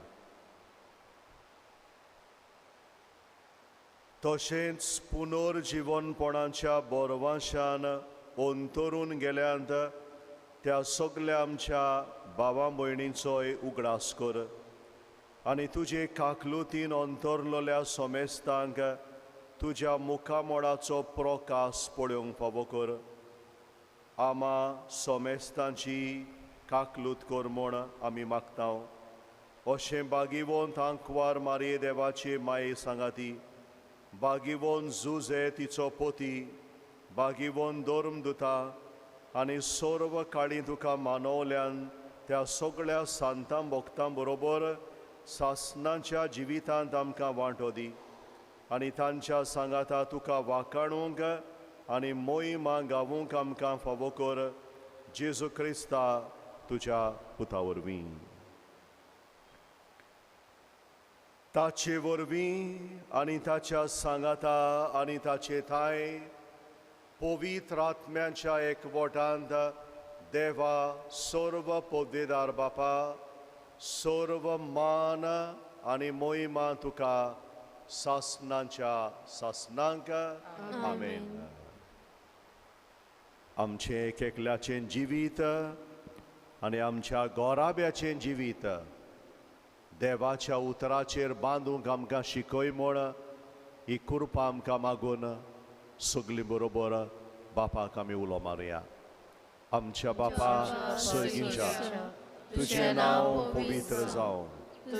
तशेंच पुनर्जिवनपणाच्या बोरवाशान अंतरून गेल्यांत त्या सगल्या आमच्या भावा भयणींचोय उगडास कर आनी तुजे काकलुतीन अंतरलोल्या सोमेस्तांक तुज्या मुखामोडाचो प्रकाश पळोवंक फावो कर. आमा सोमेस्तांची काकलूत कर म्हूण आमी मागता. अशें बागिवोन आंकवार मारये देवाची माये सांगाती, बागिवोन जुजे तिचो पोती, बागिवोन धर्मदुता आनी सर्व काळी तुका मानवल्यान त्या सगळ्या सांतां भक्तां बरोबर सासनाच्या जिवितांत आमकां वांटो दी आनी तांच्या सांगाता तुका वाकाणूंक आनी मोहिमा गावूंक आमकां फावो कर. जेजू क्रिस्ता तुज्या पुता वरवीं, ताचे वरवीं आनी ताच्या सांगाता आनी ताचे थांय पवित्र आत्म्याच्या एकवटांत देवा सर्व पदवेदार बापा, सर्व मान आनी मोहिमा तुका सासनाच्या सासनांक. आमेन. आमचें एक एकल्याचें जिवीत आनी आमच्या गोराब्याचें जिवीत देवाच्या उतराचेर बांदूंक आमकां शिकय म्हूण ही कृपा आमकां मागून सगळीं बरोबर बापाक आमी उलो मारुया. आमच्या बापा सर्गींच्या, तुजें नांव पवित्र जावं,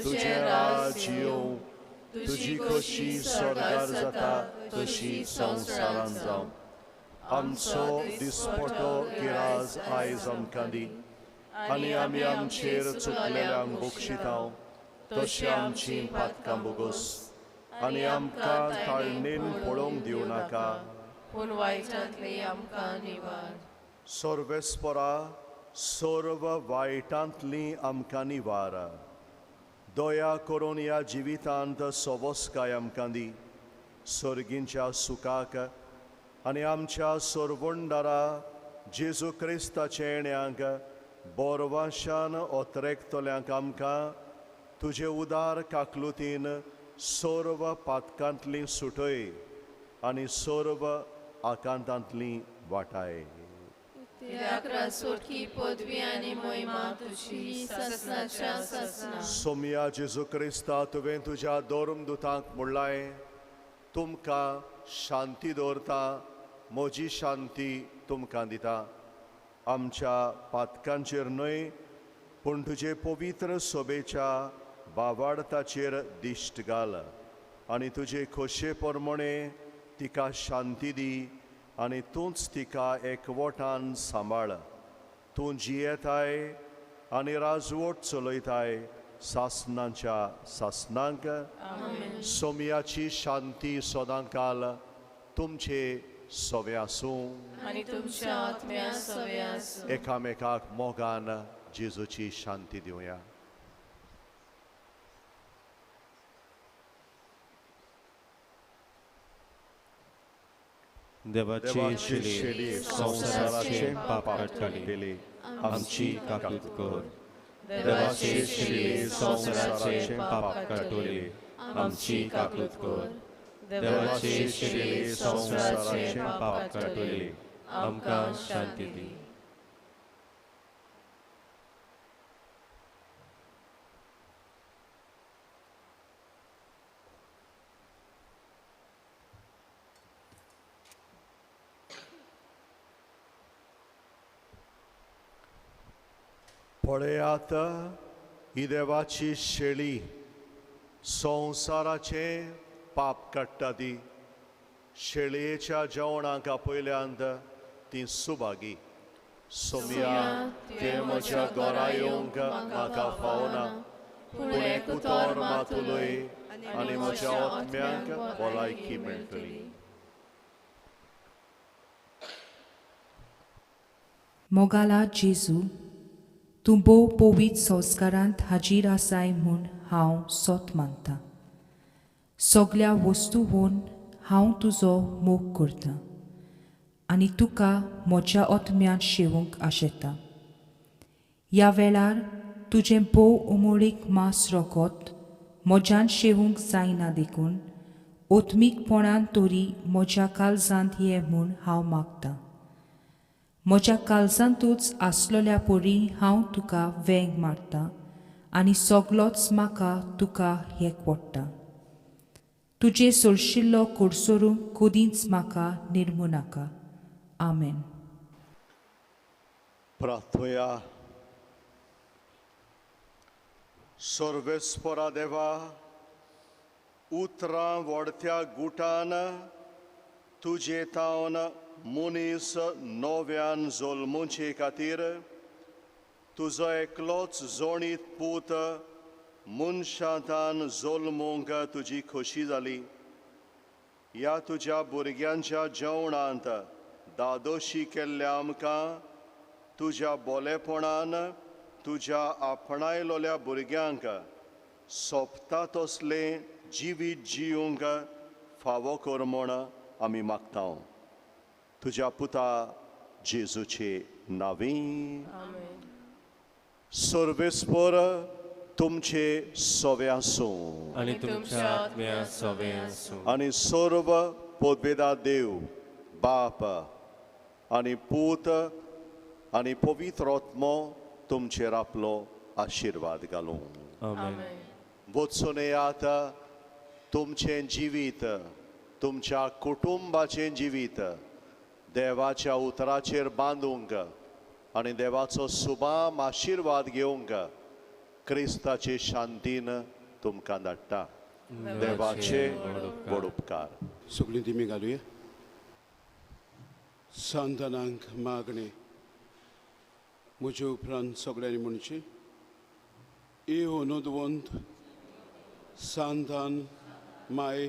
तुजें राज येवं, तुजी खोशी स्वर्गार जाता तशी संवसारांत जावं. आमचो दिसपटो गिराज आयज आमकां दी आनी आमी आमचेर चुकलेल्यांक बक्षिता तशें आमची पातकां बोगोस आनी आमकां ताळणेन पळोवंक दिवं नाका,
पूण वायटांतली आमकां निवार.
सर्वेस्परा सर्व वायटांतली आमकां निवार. दया करून ह्या जिवितांत सवस्काय आमकां दी, सर्गींच्या सुखाक आनी आमच्या सर्वंडारा जेजू क्रिस्ताच्या येण्यांक बोरवाशान ओतरेकतल्यांक आमकां तुजे उदार काकलुतीन सर्व पातकांतली सुटय आनी सर्व आकांतांतली वाटाय. सोमया जेजू क्रिस्ता, तुवें तुज्या धर्मदुतांक म्हणलाय, तुमकां शांती दवरता, म्हजी शांती तुमकां दिता. आमच्या पातकांचेर न्हय पूण तुजे पवित्र सोबेच्या बावाडताचेर दिश्ट घाल आनी तुजे खोशे प्रमाणे तिका शांती दी आनी तूंच तिका एकवटान सांबाळ. तूं जियेताय आनी राजवट चलयताय सासनाच्या सासनांक. सोमयाची शांती सदांकाल तुमचे सवे आसूं
आनी तुमच्या आत्म्या सवे आसूं.
एकामेकाक मोगान जेजूची शांती दिवया.
देवाची शेली संवसाराचे पाप काडटली आमची काकूत कर. देवाची शेली संवसाराचे पाप काडटली आमची काकूत कर. देवाची शेली संवसाराचे पाप काडटली आमकां शांती दी.
पळयात ही देवाची शेळी संवसाराचें पाप काडटा ती. शेळयेच्या जेवणाक आपयल्यांत ती सुभागी. सोमया तुवें म्हज्या घरा येवंक म्हाका फावना, पूण एक उतर मात उलय आनी म्हज्या आत्म्याक भलायकी मेळटली.
मोगाला जेजू, तूं भोव पवित्र संस्कारांत हाजीर आसाय म्हूण हांव सोत मानतां. सगल्या वस्तूवन हांव तुजो मोग करतां आनी तुका म्हज्या आत्म्यांत शेवूंक आशेतां. ह्या वेळार तुजें भोव उमळीक मांस रोखत म्हज्यान शेवूंक जायना देखून ओत्मीकपणान तरी म्हज्या काळजांत ये म्हूण हांव मागतां. म्हज्या काळजांतूच आसलेल्या परी हांव तुका वेंग मारतां आनी सगलोच म्हाका तुका एक पडटा. तुजें सोरशिल्लो कोडसोरूंक कदींच म्हाका निर्मू नाका. आमेन.
प्रार्थया. सर्वेस्परा देवा, उतरां व्हडत्या गुटान तुजे तावन मनीस नव्यान जल्मुचे खातीर तुजो एकलोच जोणीत पूत मनशांतान जल्मूंक तुजी खोशी जाली. ह्या तुज्या भुरग्यांच्या जेवणांत दादोशी केल्ल्या आमकां तुज्या बोलेपणान तुज्या आपणायलोल्या भुरग्यांक सोंपता तसलें जिवीत जिवंक फावो कर म्हूण आमी मागता. तुज्या पुता जेजूचे नांवी. सर्वेस्पर तुमचे सवे आसूं
आनी तुमच्या आत्म्या सवे आसूं.
आनी सर्व पदवेदा देव बाप आनी पूत आनी पवित्र आत्मो तुमचेर आपलो आशिर्वाद घालूं.
आमेन.
वचून येयात तुमचें जिवीत, तुमच्या कुटुंबाचें जिवीत देवाच्या उतराचेर बांदूंक आनी देवाचो सुबाम आशिर्वाद घेवंक क्रिस्ताचे शांतीन तुमकां धाडटा. देवाचे व्हड उपकार.
सगळीं दिमी घालुया. सांतानांक मागणें म्हजे उपरांत सगळ्यांनी म्हणचें. ए अनोदवंत सांतान माय,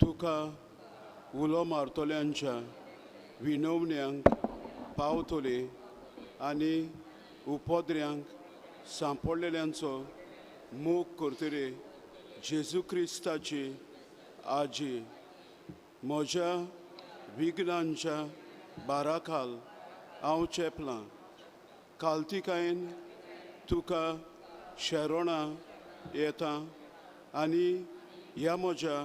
तुका उलो मारतल्यांच्या विनवण्यांक पावतले आनी उपद्र्यांक सांपडलेल्यांचो मोग करतले जेजू क्रिस्ताची आजी, म्हज्या विघ्नांच्या बाराखाल हांव चेपलां. कालतिकायेन तुका शेरोणां येता आनी ह्या म्हज्या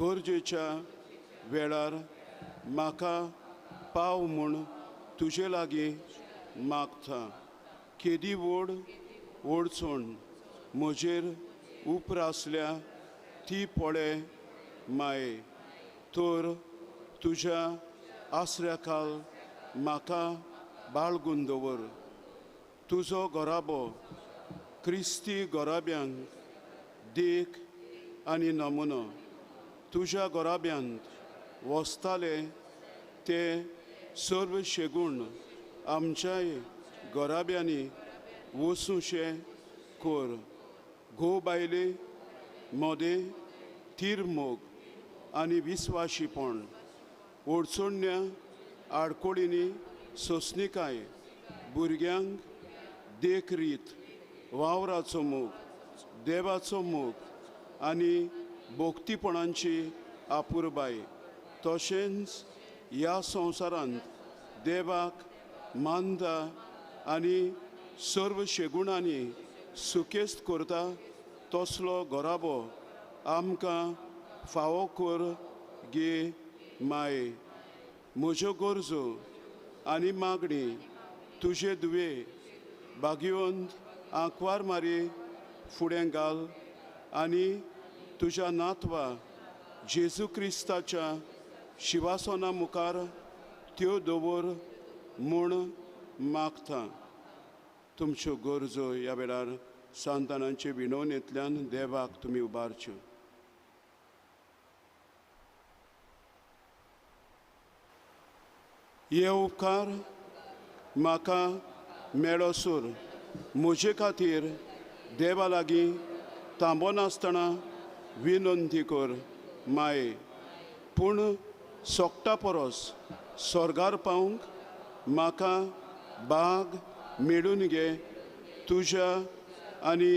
गरजेच्या वेळार म्हाका पाव म्हूण तुजे लागीं मागता. केदी व्हड अडचण म्हजेर उप्रासल्या ती पळय माये, तर तुज्या आसऱ्या खाल म्हाका बाळगून दवर. तुजो घराबो क्रिस्ती घराब्यांक देख आनी नमुनो. तुज्या घराब्यांत वसताले ते सर्व शेगूण आमच्याय घराब्यांनी वसूशें कर. घोव बायले मदें थीर मोग आनी विस्वाशीपण, अडचण्या आडकोळींनी सोंसणीकाय, भुरग्यांक देखरीत, वावराचो मोग, देवाचो मोग आनी भोक्तीपणांची आपुरबाय, तशेंच ह्या संवसारांत देवाक मानता आनी सर्व शेगुणांनी सुखेस्त करता तसलो घराबो आमकां फावो कर गे माये. म्हज्यो गरजो आनी मागणी तुजे दुवे बागेवंत आंकवार मारी फुडें घाल आनी तुज्या नातवा जेजू क्रिस्ताच्या शिवासना मुखार त्यो दवर म्हूण मागता. तुमच्यो गरजो ह्या वेळार सांतानांचे विनवणेंतल्यान देवाक तुमी उबारच्यो. हे उपकार म्हाका मेळोसर म्हजे खातीर देवा लागीं थांबनासतना विनंती कर माये. पूण सोकटा परस स्वर्गार पावंक म्हाका बाग मेळून घे. तुज्या आनी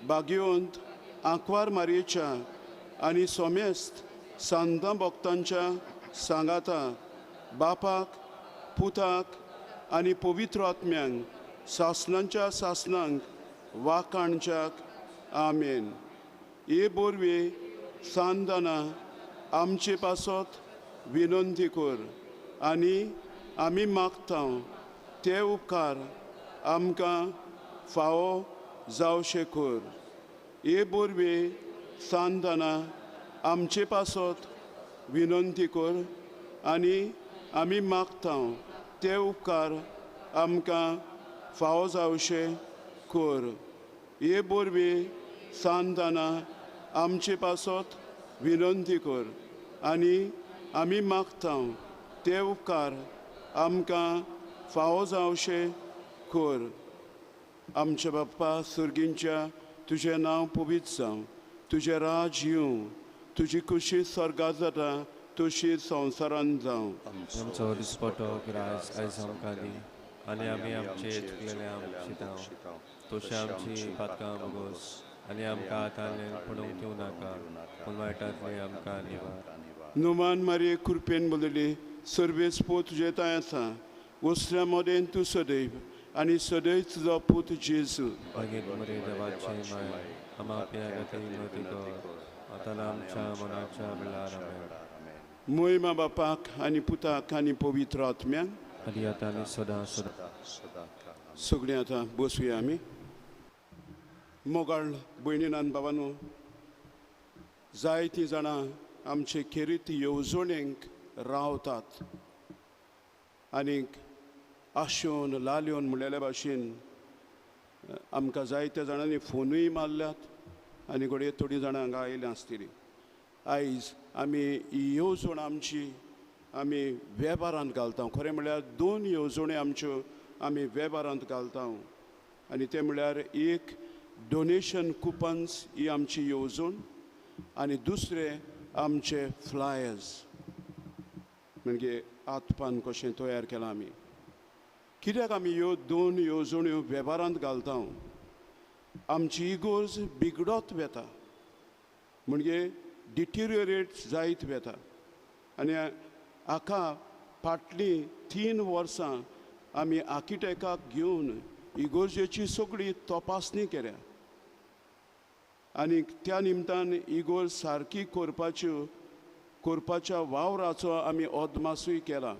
बागेवंत आंकवार मारयेच्या आनी सोमेस्त सांतां भक्तांच्या सांगाता बापाक, पुताक आनी पवित्र आत्म्यांक सासणांच्या सासणांक वाखाणच्याक. आमेन. हे बोरवे सांताना आमचे पासत विनंती कर आनी आमी मागता ते उपकार आमकां फावो जावशे कर. हे बोरवे सांताना आमचे पासत विनंती कर आनी आमी मागता ते उपकार आमकां फावो जावशे कर. हे बोरवे सांताना आमचे पासत विनंती कर आनी आमी मागता ते उपकार आमकां फावो जावशे कर. आमच्या बाप्पा सुर्गींच्या तुजें नांव पवित्र जावं, तुजें राज येवं, तुजी खुशी स्वर्गांत जाता तशी संवसारांत जावं.
आमचो दिसपटो ग्रास आयज आमकां दी आनी आमी आमचे चुकलेले आमशितांव तशें आमची पातकां भोगोस आनी आमकां आतां पडूंक दिवं नाका पूण वायटांतली आमकां निवार.
नुमान मारये कृपेन बोलली सर्वेस पूत तुजे तांय आसा, वसऱ्या मदें तूं सदैव आनी सदैव तुजो पूत जेजू.
मागीर मरे देवाची माया आमा पिया खातीर विनवती कर आतां आमच्या मनाच्या वेळार. आमेन.
मोहिमा बापाक आनी पुताक आनी पवित्र आत्म्याक
आनी आतां आनी सदां सदां.
सगळीं आतां बसुया आमी. मोगाळ भयणीन आनी बाबानो, जायतीं जाणां आमचे खेरीत येवजणेक रावतात आनीक आशेवन लाल्योन म्हणलेल्या भाशेन आमकां जायत्या जाणांनी फोनूय मारल्यात आनी घडये थोडीं जाणां हांगा आयल्यां आसतलीं. आयज आमी ही येवजण आमची आमी वेव्हारांत घालता. खरें म्हणल्यार दोन येवजण्यो आमच्यो आमी वेव्हारांत घालता आनी तें म्हणल्यार एक डोनेशन कुपन्स ही आमची येवजण आनी दुसरें आमचे फ्लायर्स म्हणजे आतपान कशें तयार केलां आमी. कित्याक आमी ह्यो दोन येवजण्यो वेव्हारांत घालता? आमची इगोर्ज बिगडत वता म्हणजे डिटिरियोरेट जायत वता आनी हाका फाटलीं 3 वर्सां आमी आर्किटेक्टाक घेवन इगोर्जेची सगळी तपासणी केल्या आनी त्या निमतान इगोर्ज सारकी करपाच्या वावराचो आमी अदमासूय केला.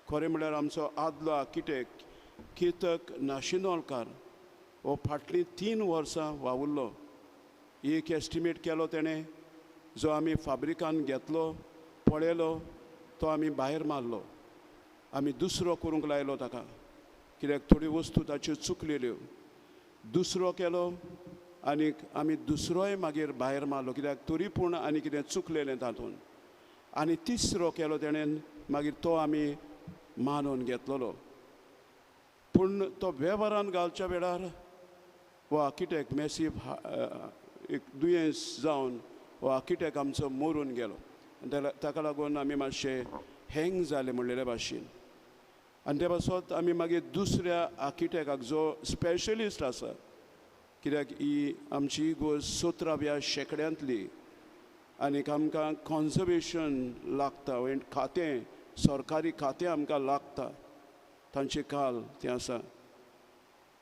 खरें म्हणल्यार आमचो आदलो आर्किटेक्ट केतक नाशिनोलकार हो फाटलीं 3 वर्सां वावुरलो. एक एस्टिमेट केलो तेणें, जो आमी फाब्रिकान घेतलो पळयलो तो आमी भायर मारलो, आमी दुसरो करूंक लायलो ताका. कित्याक थोड्यो वस्तू ताच्यो चुकलेल्यो. दुसरो केलो आनीक आमी दुसरोय मागीर भायर मारलो कित्याक तरी पूण आनी कितें चुकलेलें तातूंत. आनी तिसरो केलो तेणेन मागीर तो आमी मानून घेतलेलो. पूण तो वेव्हारान घालच्या वेळार हो आर्किटेक्ट मॅसीव एक दुयेंस जावन हो आर्किटेक्ट आमचो मरून गेलो. आनी ताका लागून आमी मातशे हँग जाले म्हणलेले भाशेन. आनी ते पासत आमी मागीर दुसऱ्या आर्किटेक्टाक जो स्पेशलिस्ट आसा, कित्याक ही आमची इगोर्ज 17व्या शेंकड्यांतली आनीक आमकां कॉन्जर्वेशन लागता, खातें सरकारी खातें आमकां लागता, तांचे काल तें आसा.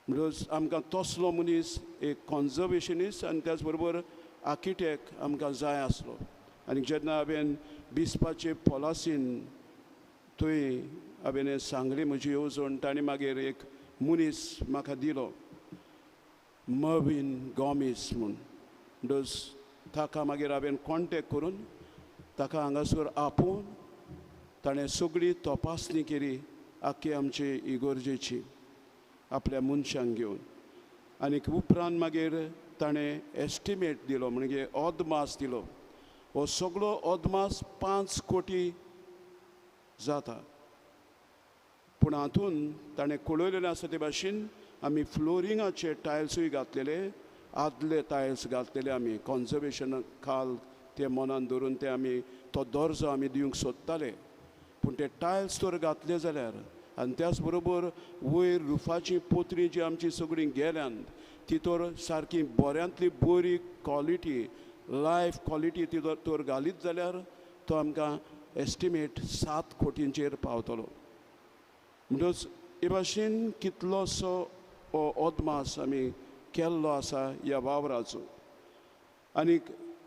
म्हणटकच आमकां तसलो मनीस एक कॉन्जर्वेशनिस्ट आनी त्याच बरोबर आर्किटेक्ट आमकां जाय आसलो. आनी जेन्ना हांवें बिस्पाचे पॉलासीन थंय हांवें सांगली म्हजी येवजण, तांणी मागीर एक मनीस म्हाका दिलो, मर्विन गॉमीस म्हूण. म्हणटकच ताका मागीर हांवें कॉन्टेक्ट करून ताका हांगासर आपोवन ताणें सगळी तपासणी केली आख्खी आमचे इगोर्जेची आपल्या मनशांक घेवन. आनीक उपरांत मागीर ताणें एस्टिमेट दिलो, म्हणजे अदमास दिलो. हो सगळो अदमास 5 कोटी जाता. पूण हातून ताणें कळयलेलें आसा ते भाशेन आमी फ्लोरिंगाचे टायल्सूय घातलेले, आदले टायल्स घातलेले आमी कॉन्जर्वेशन खाल ते मनान धरून ते आमी तो दर्जो आमी दिवंक सोदताले. पूण ते टायल्स तर घातले जाल्यार आनी त्याच बरोबर वयर रुफाची पोत्री जी आमची सगळीं गेल्यान ती तर सारकी बऱ्यांतली बरी क्वॉलिटी, लायफ क्वॉलिटी ती तर घालीत जाल्यार तो आमकां एस्टिमेट 7 कोटींचेर पावतलो. म्हणटकच हे भाशेन कितलोसो हो अदमास आमी केल्लो आसा ह्या वावराचो. आनीक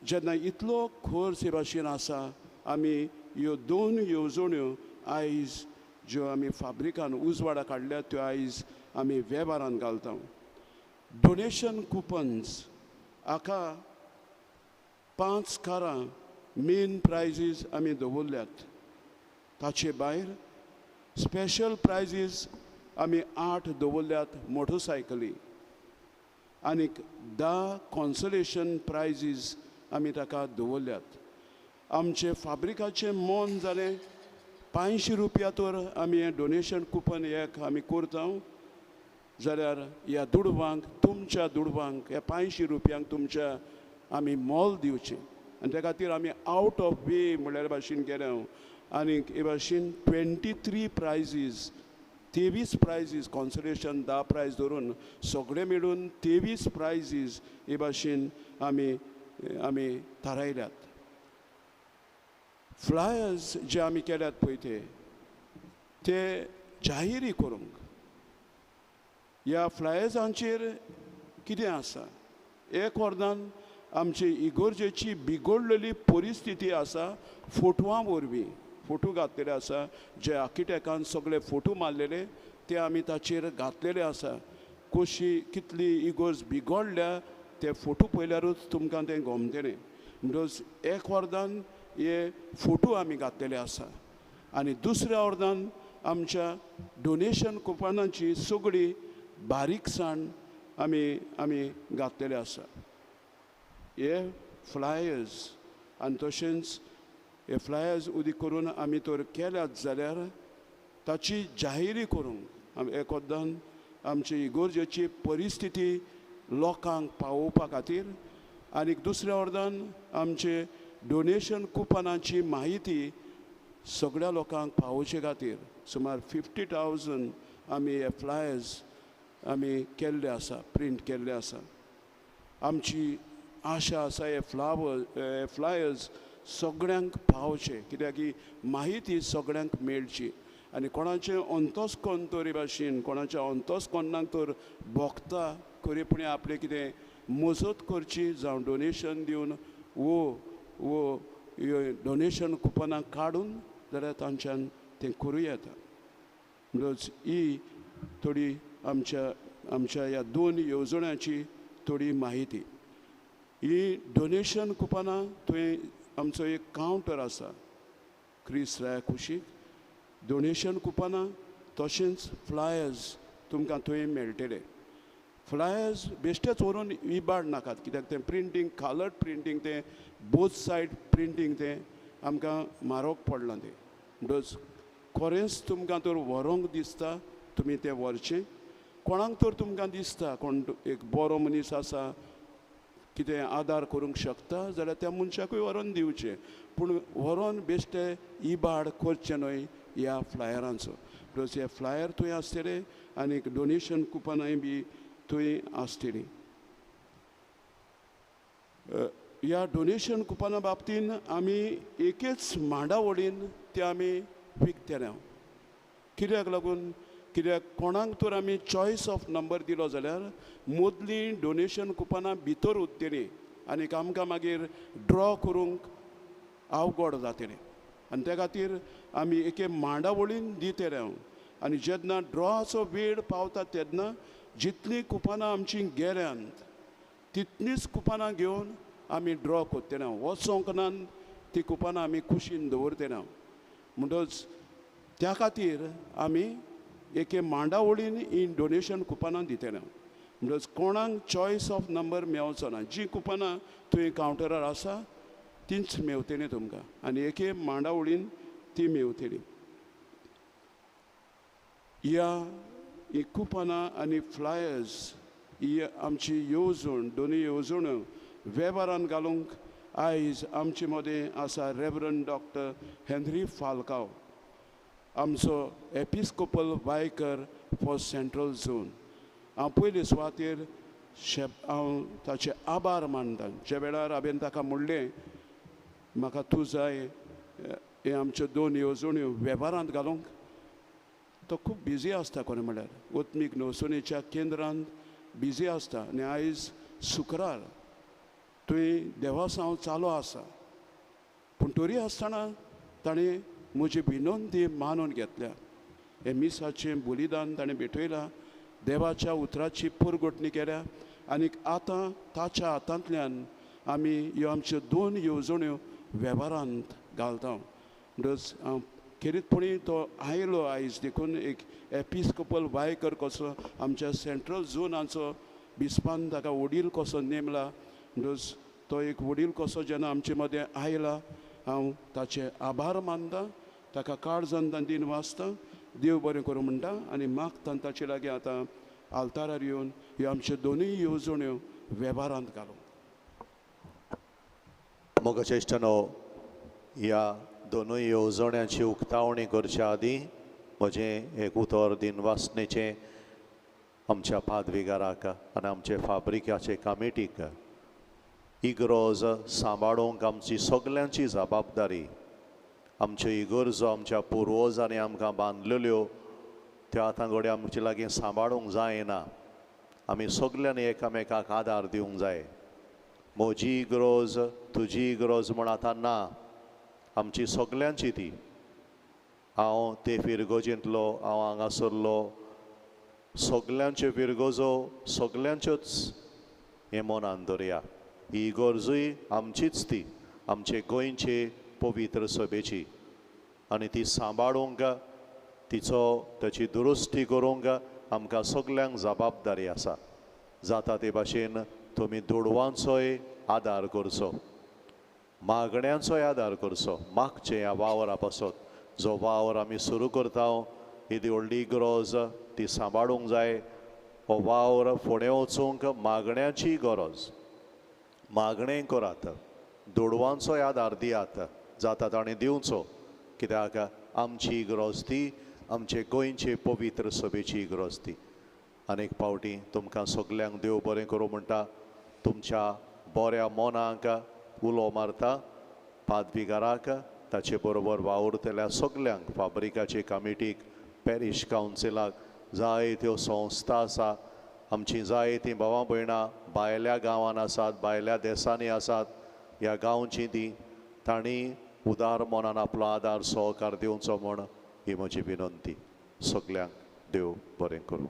जेन्ना इतलो खर्च हे भाशेन आसा, आमी ह्यो 2 येवजण्यो आयज ज्यो आमी फाब्रिकान उजवाडा काडल्यात त्यो आयज आमी वेव्हारान घालता. डोनेशन कुपन्स हाका 5 कारां मेन प्रायजीस आमी दवरल्यात. ताचे भायर स्पेशल प्रायजीस आमी 8 दवरल्यात मोटरसायकली, आनीक 10 कॉन्सलेशन प्रायजीस आमी ताका दवरल्यात. आमचे फाब्रिकाचें मन जालें 500 रुपया तर आमी हें डोनेशन कुपन एक आमी करता जाल्यार ह्या दुडवांक, तुमच्या दुडवांक, ह्या 500 रुपयांक तुमच्या आमी मोल दिवचें. आनी त्या खातीर आमी आवट ऑफ वे म्हणल्यार भाशेन गेले आनीक हे भाशेन 23 प्रायजीस, 23 प्रायजीस, कॉन्सलेशन 10 प्रायज धरून सगळे मेळून 23 प्रायजीस हे भाशेन आमी आमी थारायल्यात. फ्लायर्स जे आमी केल्यात पळय ते जाहिरी करूंक ह्या फ्लायर्सांचेर कितें आसा, एक अर्दान आमची इगोर्जेची बिगडलेली परिस्थिती आसा फोटवां वरवीं फोटो घातलेले आसा, जे आर्किटेक्टान सगळे फोटो मारलेले ते आमी ताचेर घातलेले आसा. कशी कितली इगोर्ज बिगडल्या ते फोटो पळयल्यारूच तुमकां तें गोमतलें. म्हणटकच एक अर्दान हे फोटो आमी घातलेले आसा आनी दुसऱ्या अर्दान आमच्या डोनेशन कुपनाची सगळी बारीकसाण आमी आमी घातलेले आसा. हे फ्लायर्स आनी तशेंच हे फ्लायर्स उदीक करून आमी तर केल्यात जाल्यार ताची जाहिरी करूंक आमी एक अर्दान आमची इगोर्जेची परिस्थिती लोकांक पावोवपा खातीर आनी दुसऱ्या अर्दान आमचे डोनेशन कुपनाची म्हायती सगळ्या लोकांक पावोवचे खातीर सुमार 50,000 आमी हे फ्लायर्स आमी केल्ले आसा, प्रिंट केल्ले आसा. आमची आशा आसा हे फ्लायर्स सगळ्यांक पावचे, कित्याक ही म्हायती सगळ्यांक मेळची आनी कोणाचें अंतस्कोन तर भाशेन कोणाच्या अंतस्कोनाक तर भोगता खरेपणी आपलें कितें मजत करची, जावं डोनेशन दिवन वो वो डोनेशन कुपनां काडून जाल्यार तांच्यान तें करूं येता. म्हणटकच ही थोडी आमच्या आमच्या ह्या 2 येवजण्यांची थोडी म्हायती. ही डोनेशन कुपनां थंय आमचो एक कावंटर आसा क्रिस राया कुशीक, डोनेशन कुपनां तशेंच फ्लायर्स तुमकां थंय मेळटले. फ्लायर्स बेश्टेच व्हरून इबाड नाकात, कित्याक तें प्रिंटींग कलर्ड प्रिंटींग तें बोथ सायड प्रिंटींग तें आमकां म्हारग पडलां तें. म्हणटच खरेंच तुमकां तर व्हरूंक दिसता तुमी तें व्हरचें. कोणाक तर तुमकां दिसता कोण एक बरो मनीस आसा कितें आदार करूंक शकता जाल्यार त्या मनशाकूय व्हरोन दिवचें, पूण व्हरोन बेश्टे इबाड करचें न्हय ह्या फ्लायरांचो. प्लस हे फ्लायर थंय आसतले आनी डोनेशन कुपनांय बी थंय आसतलीं. ह्या डोनेशन कुपना बाबतीन आमी एकेच मांडावळीन ते आमी विकतले. कित्याक लागून? कित्याक कोणाक तर आमी चॉयस ऑफ नंबर दिलो जाल्यार मदलीं डोनेशन कुपनां भितर उरतलीं आनी आमकां मागीर ड्रॉ करूंक अवघड जातलें. आनी त्या खातीर आमी एके मांडावळीन दितले. आनी जेन्ना ड्रॉचो वेळ पावता तेन्ना जितलीं कुपनां आमचीं गेल्यांत तितलींच कुपनां घेवन आमी ड्रॉ करतले. वचोंक ना ती कुपनां आमी कुशीन दवरतले. म्हणटच त्या खातीर आमी एके मांडावळीन ही डोनेशन कुपनां दितले. म्हणटच कोणाक चॉयस ऑफ नंबर मेवचो ना, जीं कुपनां थंय कावंटरार आसा तींच मेवतलीं तुमकां आनी एके मांडावळीन ती मेवतली. ह्या ही कुपनां आनी फ्लायर्स ही आमची येवजण, दोनूय येवजण्यो वेव्हारान घालूंक आयज आमचे मदें आसा रेवरंड डॉक्टर हेनरी फाल्काव, आमचो episcopal vicar for central zone. हांव पयले सुवातेर हांव ताचे आभार मानता. ज्या वेळार हांवें ताका म्हणलें म्हाका तूं जाय हे आमच्यो दोन येवजण्यो वेव्हारांत घालूंक, तो खूब बिजी आसता. कोण म्हळ्यार आत्मीक नवसणेच्या केंद्रांत बिजी आसता आनी आयज शुक्रार थंय देवासांव चालू आसा, पूण तरी आसतना ताणें म्हजी विनंती मानून घेतल्या. हे मिसाचें बलिदान ताणें भेटयलां, देवाच्या उतराची पुरगोटणी केल्या आनी आतां ताच्या हातांतल्यान आमी ह्यो आमच्यो दोन येवजण्यो वेव्हारांत घालता. म्हणटच हांव खेरीतपणी तो आयलो आयज देखून एक एपिस्कोपल वायकर कसो आमच्या सेंट्रल झोनाचो बिस्पान ताका वडील कसो नेमला, म्हणटच तो एक वडील कसो जेन्ना आमचे मदें आयला हांव ताचे आभार मानता, ताका काळजान दिन वाचता, देव बरें करूं म्हणटा आनी मागता ताचे लागीं आतां आल्तारार येवन ह्यो आमच्यो दोनूय येवजण्यो वेव्हारांत घालूं.
मोगाच्या इश्टांनो, ह्या दोनूय येवजण्यांची उक्तावणी करच्या आदीं म्हजें एक उतर दिनवासणेचें आमच्या पादविगाराक आनी आमचे फाब्रिकाचे कमिटीक. इगर्ज सांबाळूंक आमची सगल्यांची जबाबदारी. आमच्यो इगर्जो आमच्या पुर्वजांनी आमकां बांदलेल्यो त्यो आतां घडये आमचे लागीं सांबाळूंक जायना. आमी सगल्यांनी एकामेकाक आदार दिवंक जाय. म्हजी इगर्ज तुजी इगर्ज म्हूण आतां ना, आमची सगल्यांची ती. हांव ते फिरगोजेंतलो, हांव हांगासरलो, सगल्यांच्यो फिरगोजो सगल्यांच्योच हें मनान दवरया. ही इगर्जूय आमचीच ती, आमचे गोंयचे पवित्र सभेची, आनी ती सांबाळूंक तिचो ताची दुरुस्ती करूंक आमकां सगल्यांक जबाबदारी आसा. जाता ते भाशेन तुमी दुडवांचोय आदार करचो, मागण्यांचोय आदार करचो. मागचें ह्या वावरा पासत जो वावर आमी सुरू करता ही व्हडली गरज ती सांबाळूंक जाय. हो वावर फुडें वचूंक मागण्यांची गरज. मागणें करात, दुडवांचोय आदार दियात, जाता ताणें दिवचो, कित्याक आमची गरज ती, आमचे गोंयचे पवित्र सभेची गरज ती. अनेक फावटी तुमकां सगल्यांक देव बरें करूं म्हणटा, तुमच्या बऱ्या मनाक उलो मारता, पादविगाराक ताचे बरोबर वावुरतल्या सगल्यांक, फाब्रिकाचे कमिटीक, पॅरीश कावन्सिलाक, जायत्यो संस्था आसा आमची, जायतीं भावां भयणां भायल्या गांवान आसात, भायल्या देसांनी आसात. ह्या गांवची ती तांणी उदार मनान आपलो आदार सहकार दिवचो म्हूण ही म्हजी विनंती. सगल्यांक देव बरें करूं.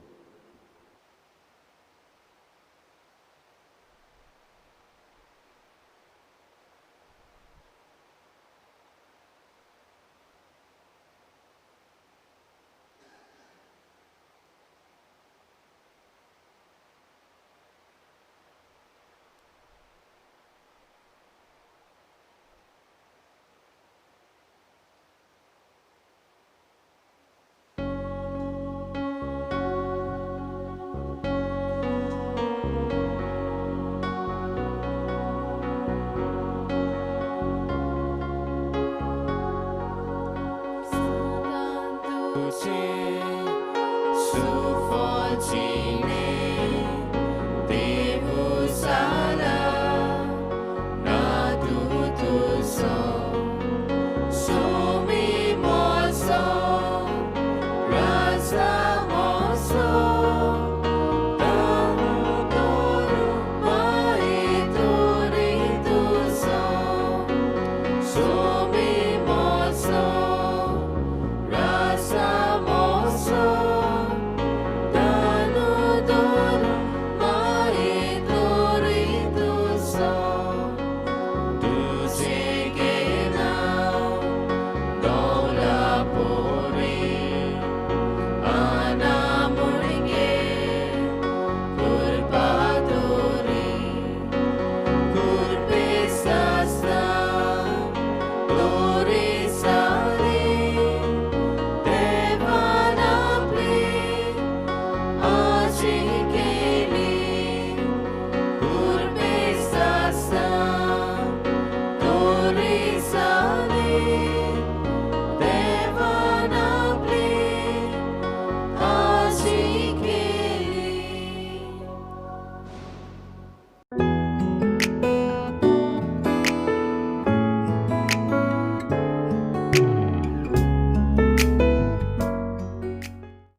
तुजें सुफळ जिणेचें.